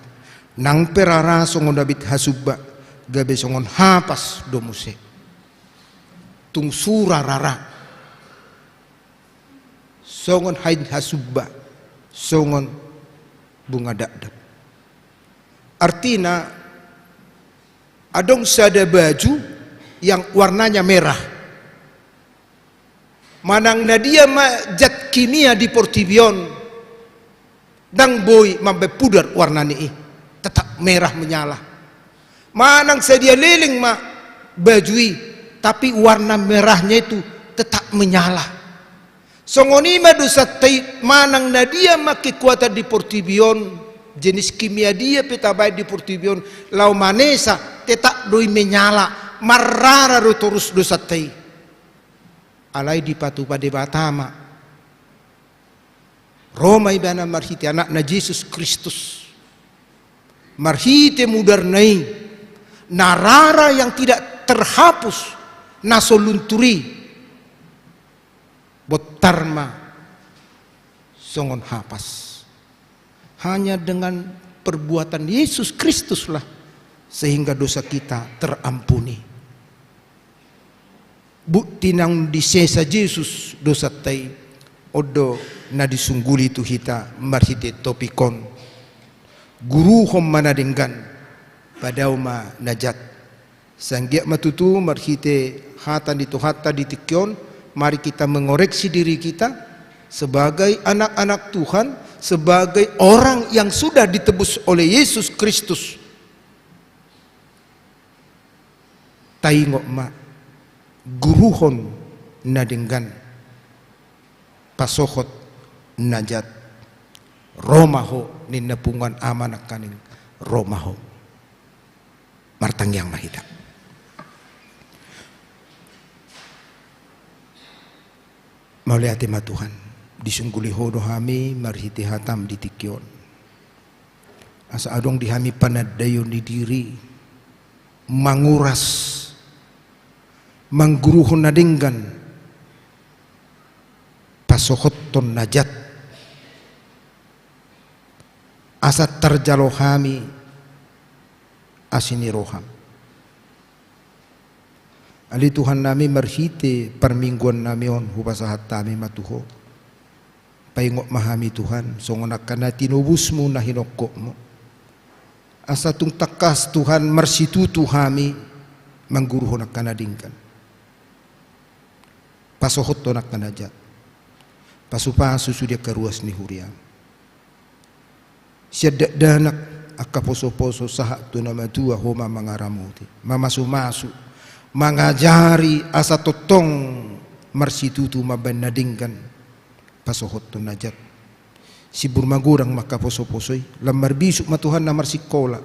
Nang pe rara songon abit hasumba, gabe songon hapas do muse. Tung sura rara. Songon hain hasumba, songon bunga dakdak. Artina, adong sada baju yang warnanya merah. Manang na dia ma zat kimia di portibi on, ndang boi mambaen pudar warnana i, tetap merah menyala. Manang sadia leleng ma baju i, tapi warna merahnya itu tetap menyala. Songon i ma dosanta i, manang na dia ma kekuatan di portibi on, jenis kimia dia pe tabaen di portibi on, laho manesa, tetap do i menyala, marrara do torus dosanta i. Alai dipatupa Debata ma. Ro ma ibana marhite Anakna Jesus Kristus. Marhite mudarna i, na rara yang tidak terhapus, na so luntur i, bontar ma songon hapas. Hanya dengan perbuatan Yesus Kristuslah sehingga dosa kita terampuni. Bukti naung disesa Jesus dosanta i, on do na disungguli tu hita marhite topik on. Guruhon ma na denggan, padao ma na jat. Sanggiat ma tutu marhite hata ni Tuhanta di tingki on, mari kita mengoreksi diri kita, Sebagai anak-anak Tuhan, sebagai orang yang sudah ditebus oleh Yesus Kristus, taingot ma, guruhon na denggan, pasohot na jat. Ro ma ho ninna punguan ama nangkaning, ro ma ho. Martangiang ma hita. Mauliate ma Tuhan, disungguli ho do hami marhite hatam di tingki on. Asa adong di hami panandaion ni diri, manguras, mangguruhon na denggan, pasohothon na jat. Asa tarjalo hami asi ni roham. Ale Tuhan nami, marhite parmingguan nami on hupasahat hami ma tu ho. Paingot ma hami Tuhan, songon angka na tinobusmu na hinokkopmu. Asa tung tangkas Tuhan marsitutu hami mangguruhon angka na denggan. Pasohothon angka na jat. Pasupasu sude angka ruas ni huriam. Sian dakdanak angka posoposo sahat tu na matua ho ma mangaramoti, mamasumasu, mangajari asa tongtong marsitutu mambaen na denggan. Pasohothon na jat. Sibur magodang ma angka posoposo i, lam marbisuk ma Tuhan na marsikola.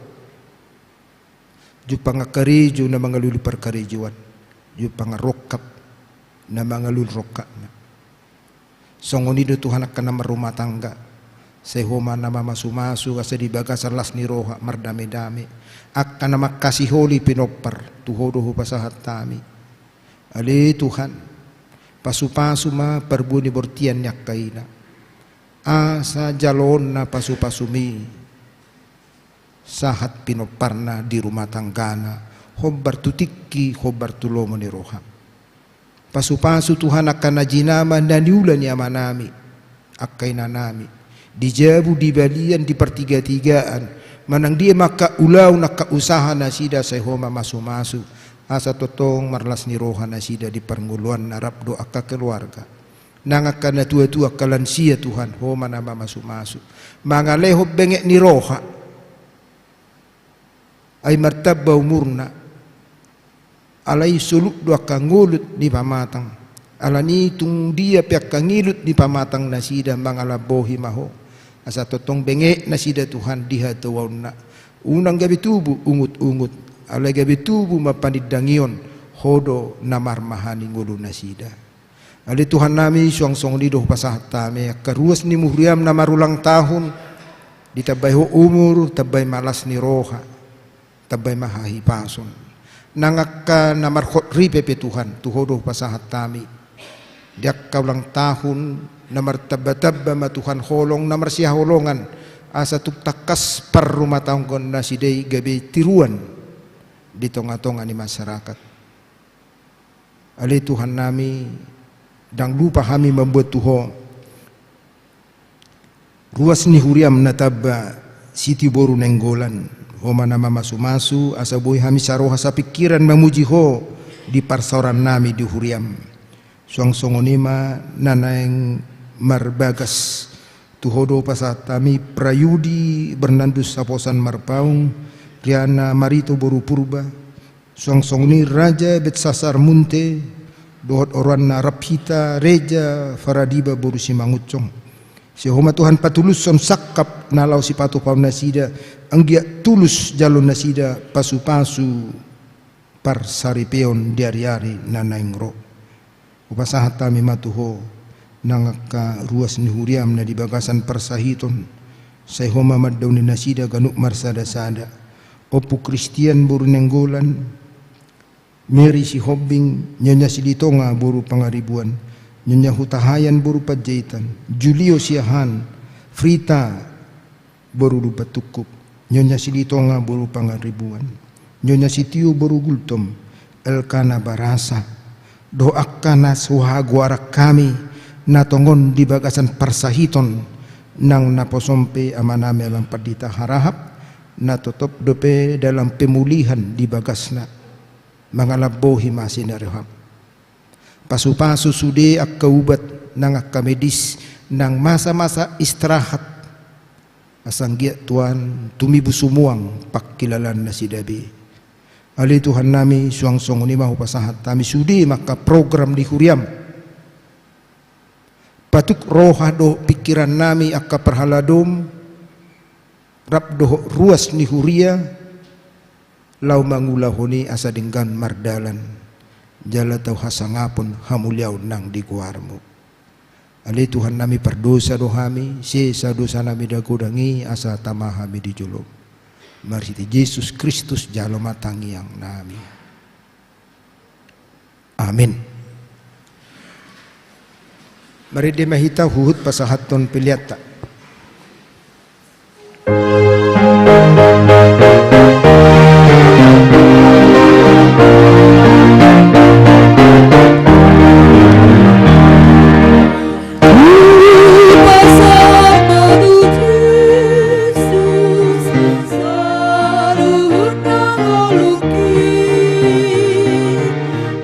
Jumpang angka karejo na mangalului parkarejoan, jumpang rongkap na mangalului rongkapna. Songon i do Tuhan angka na marrumah tangga. Sai ho ma na mamasumasu asa di bagasan las ni roha mardamedame. Angka na mangkasiholi pinompar, tu ho do hupasahat hami. Ale Tuhan, pasupasu ma parbue ni bortian ni angka ina. Asa jaloonna pasupasumi sahat pinomparna di rumah tanggana, hombar tu tingki, hombar tu lomo ni roha. Pasupasu Tuhan angka na jinama na niula ni amanami, angka inanami, di jabu, di balian, di partigatigaan, manang dia ma angka ulaon, angka usaha nasida, sai ho ma mamasumasu, asa tongtong marlas ni roha nasida di parngoluanna rap dohot angka keluarga. Nang angka na tuatua, angka lansia Tuhan, ho ma na mamasumasu. Mangalehon benget ni roha. Ai martamba umurna. Alai solut do angka ngolud ni pamatang. Alani tung dia pe angka ngolud ni pamatang nasida, mangalambohi ma ho. Asa tongtong benget nasida Tuhan di hatuaonna. Unang gabe tubu ungutungut. Alai gabe tubu ma panindangion, ho do na marmahani ngolu nasida. Ale Tuhan nami, suang songon i do hupasahat hami angka ruas ni huriam na marulang tahun, ditambai ho umur, tambai ma las ni roha, tambai ma hahipason. Nang angka na marhot ripe pe Tuhan, tu ho do hupasahat hami. Di angka ulang tahun, na martambatamba ma Tuhan holong, na marsihaholongan, asa tung tangkas parrumatanggaon nasida i gabe tiruan di tongatonga ni masyarakat. Ale Tuhan nami, ndang lupa hami mamboan tu ho ruas ni huriam na tamba, Sitio boru Nainggolan. Ho ma na mamasumasu, asa boi hami saroha sapingkiran mamuji ho di parsaoran nami di huriam. Suang songon i ma na naeng marbagas, tu ho do hupasahat hami Prayudi Bernardus Saposan Marpaung, Riana Marito boru Purba, suang songon i Raja Betsasar Munte, dohot oroanna rap hita Reja Faradiba boru Simangunsong. Sai ho ma Tuhan patulushon sangkap na laho sipatupaon nasida, anggiat tulus jalo nasida pasupasu parsaripeon di ariari na naeng ro. Hupasahat hami ma tu ho nang angka ruas ni huriam na di bagasan parsahiton, sai ho ma mandaoni nasida ganup marsadasada. Ompu Kristian boru Nainggolan, Mary Sihombing, Nyonya Silitonga boru Pangaribuan, Nyonya Hutahayan boru Panjaitan, Julio Siahaan, Frita boru Lumban Tungkup, Nyonya Silitonga boru Pangaribuan, Nyonya Sitio boru Gultom, Elkana Barasa, dohot angka na so hugoaran hami na tongon di bagasan parsahiton, nang naposom pe amanami Amang Pandita Harahap, na totop dope dalam pemulihan di bagasna. Mangalambohi ma asi ni roham. Pasupasu sude angka ubat nang angka medis nang masa-masa istirahat, asa anggiat Tuhan tumibu sumuang pangkilalaan nasida be. Ale Tuhan nami, suang songon i ma hupasahat hami sude ma angka program ni huriam. Patuk roha dohot pingkiran nami angka parhaladom, rap dohot ruas ni huria, laho mangulahon i asa denggan mardalan, jala tau hasangapon hamuliaon nang di goarmu. Ale Tuhan nami, pardosa do hami, sesa dosa nami na godang i asa tama hami di jolom. Marhite Jesus Kristus jalo ma tangiang nami. Amin. Marende ma hita huhut pasahathon peleanta.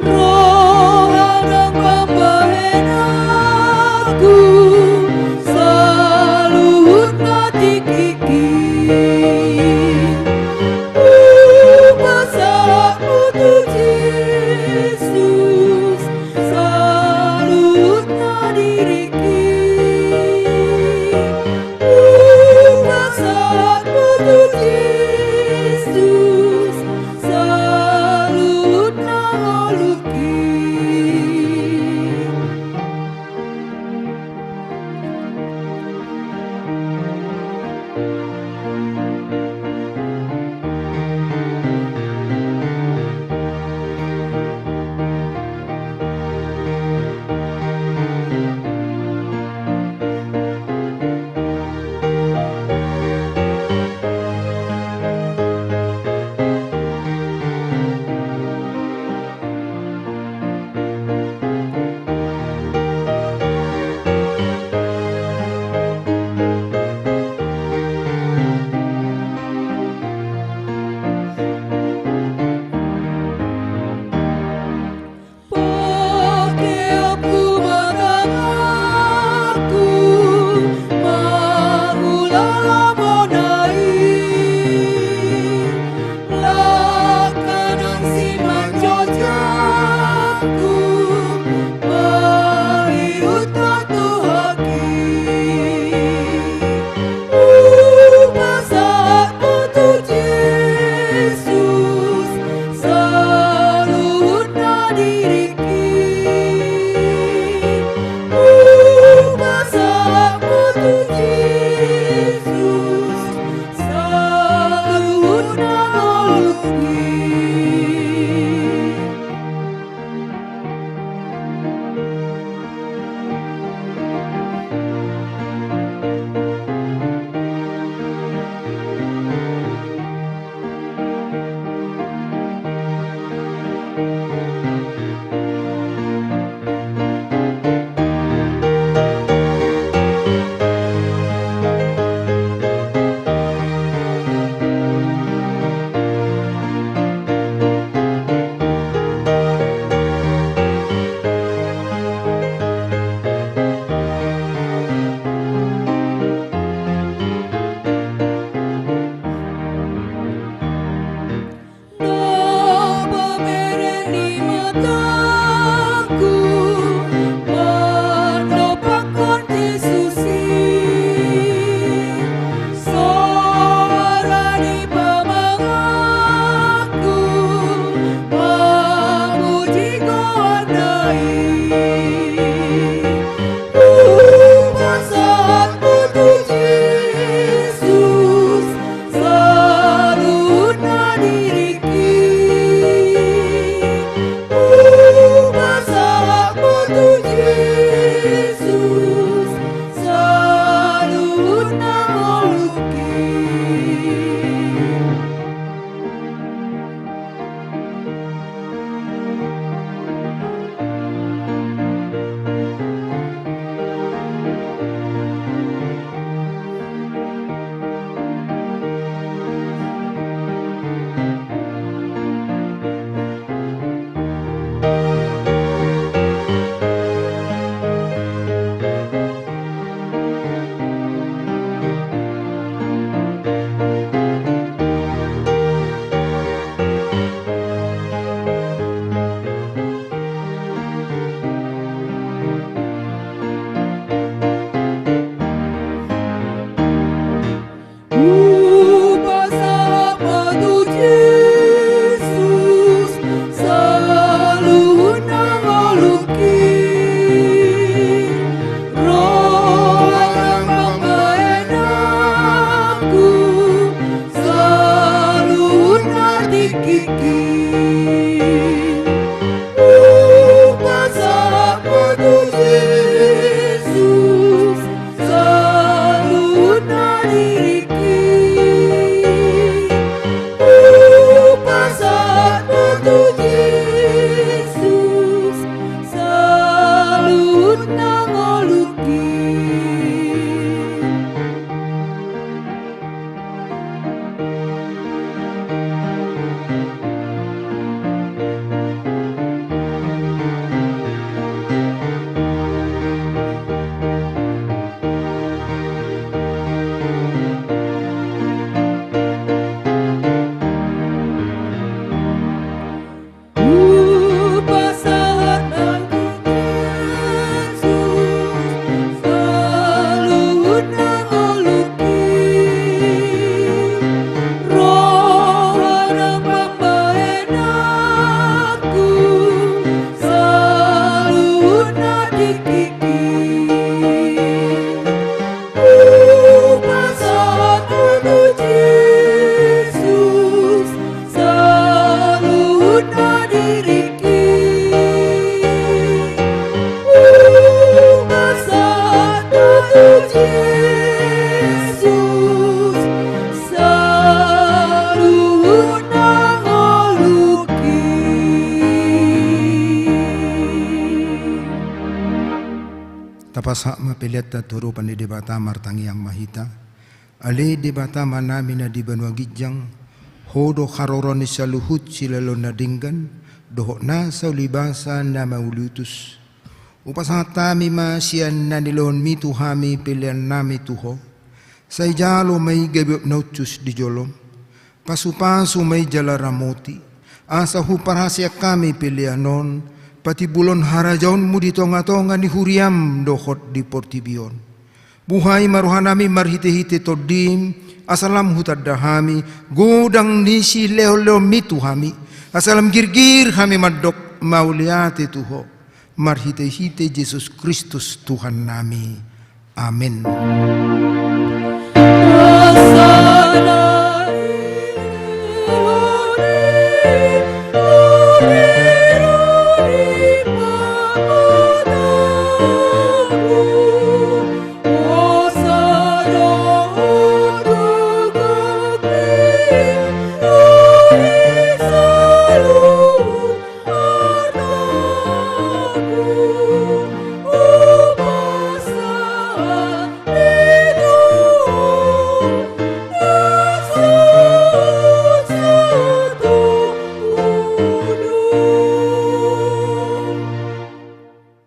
Roha nang pambahenanku, saluhutna tingkingki. Hupasahat ma tu Jesus, saluhutna diringki. Hupasahat ma tu Jesus, saluhutna ngolungki. Pake ma tanganku mangula lamona i, langka nang simanjotjotku mangihut Tuhan i. Hupasahat ma tu Jesus, saluhutna diringki. Hupasahat ma tu Jesus, saluhutna ngolungki. Hupasahat ma tu Jesus saluhut na diriki. Hupasahat ma tu Jesus saluhut na ngolungki. Hupasahat ma tu Jesus saluhut na ngolungki. Roha nang pambahenanku saluhut na tingkingki. Hupasahat ma tu Jesus saluhut na diriki. Hupasahat ma tu Jesus saluhut na ngolungki. Tapasahat ma peleanta tu adopan ni Debata. Martangiang ma hita. Ale Debata Amanami na di banua ginjang, Ho do haroro ni saluhut silalo na denggan dohot nasa ulibasa na mauliutus. Hupasahat hami ma sian na nilehonMi tu hami peleannami tu Ho. Sai jalo ma i gabe uap na hushus di jolom. Pasupasu ma i jala ramoti, asa huparhaseang hami pelean on patimbulhon harajaonMu di tongatonga ni huriaM dohot di portibi on. Buhai ma rohanami marhitehite TondiM, asa lam hutanda hami godang ni silehonlehonMi tu hami, asa lam girgir hami mandok mauliate tu Ho. Marhitehite Jesus Kristus Tuhannami. Amen.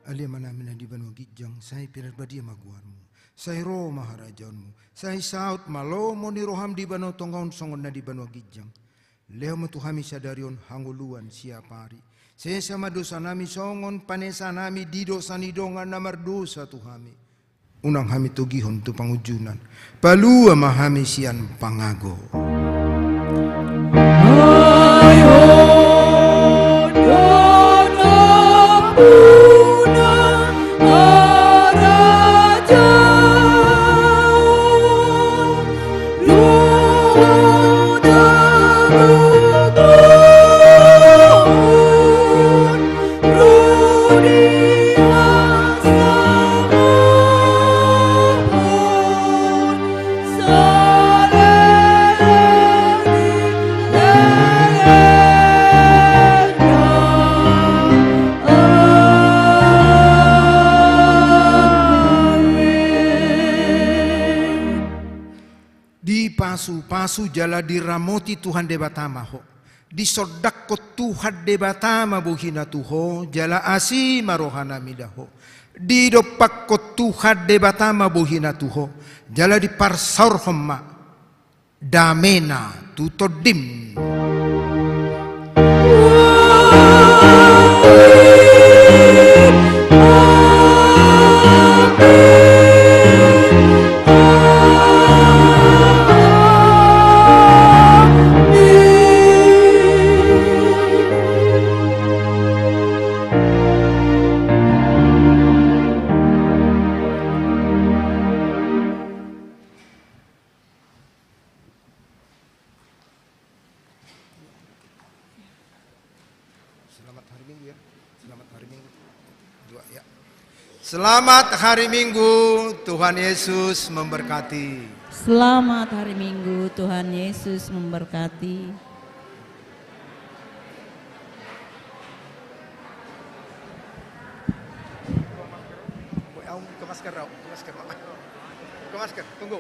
Ale Amanami na di banua ginjang, sai pinarbadia ma goarMu, sai ro ma harajaonMu, sai saut ma lomo ni rohaM di banua tonga on songon na di banua ginjang. Lehon ma tu hami sadari on hangoluan siapari. Sesa ma dosanami songon panesanami di dosa ni dongan na mardosa tu hami. Unang hami togihon tu pangunjunan. Palua ma hami sian pangago. Dipasupasu jala diramoti Tuhan Debata ma ho. Disondangkon Tuhan Debata ma bohina tu ho, jala asi ma rohana mida ho. Didompakkon Tuhan Debata ma bohina tu ho, jala diparsaorhon ma damena tu tondim. Selamat hari Minggu ya. Selamat hari Minggu. Dua ya. Selamat hari Minggu, Tuhan Yesus memberkati. Selamat hari Minggu, Tuhan Yesus memberkati. Buka masker, Rau. Buka masker, Rau. Buka masker, tunggu.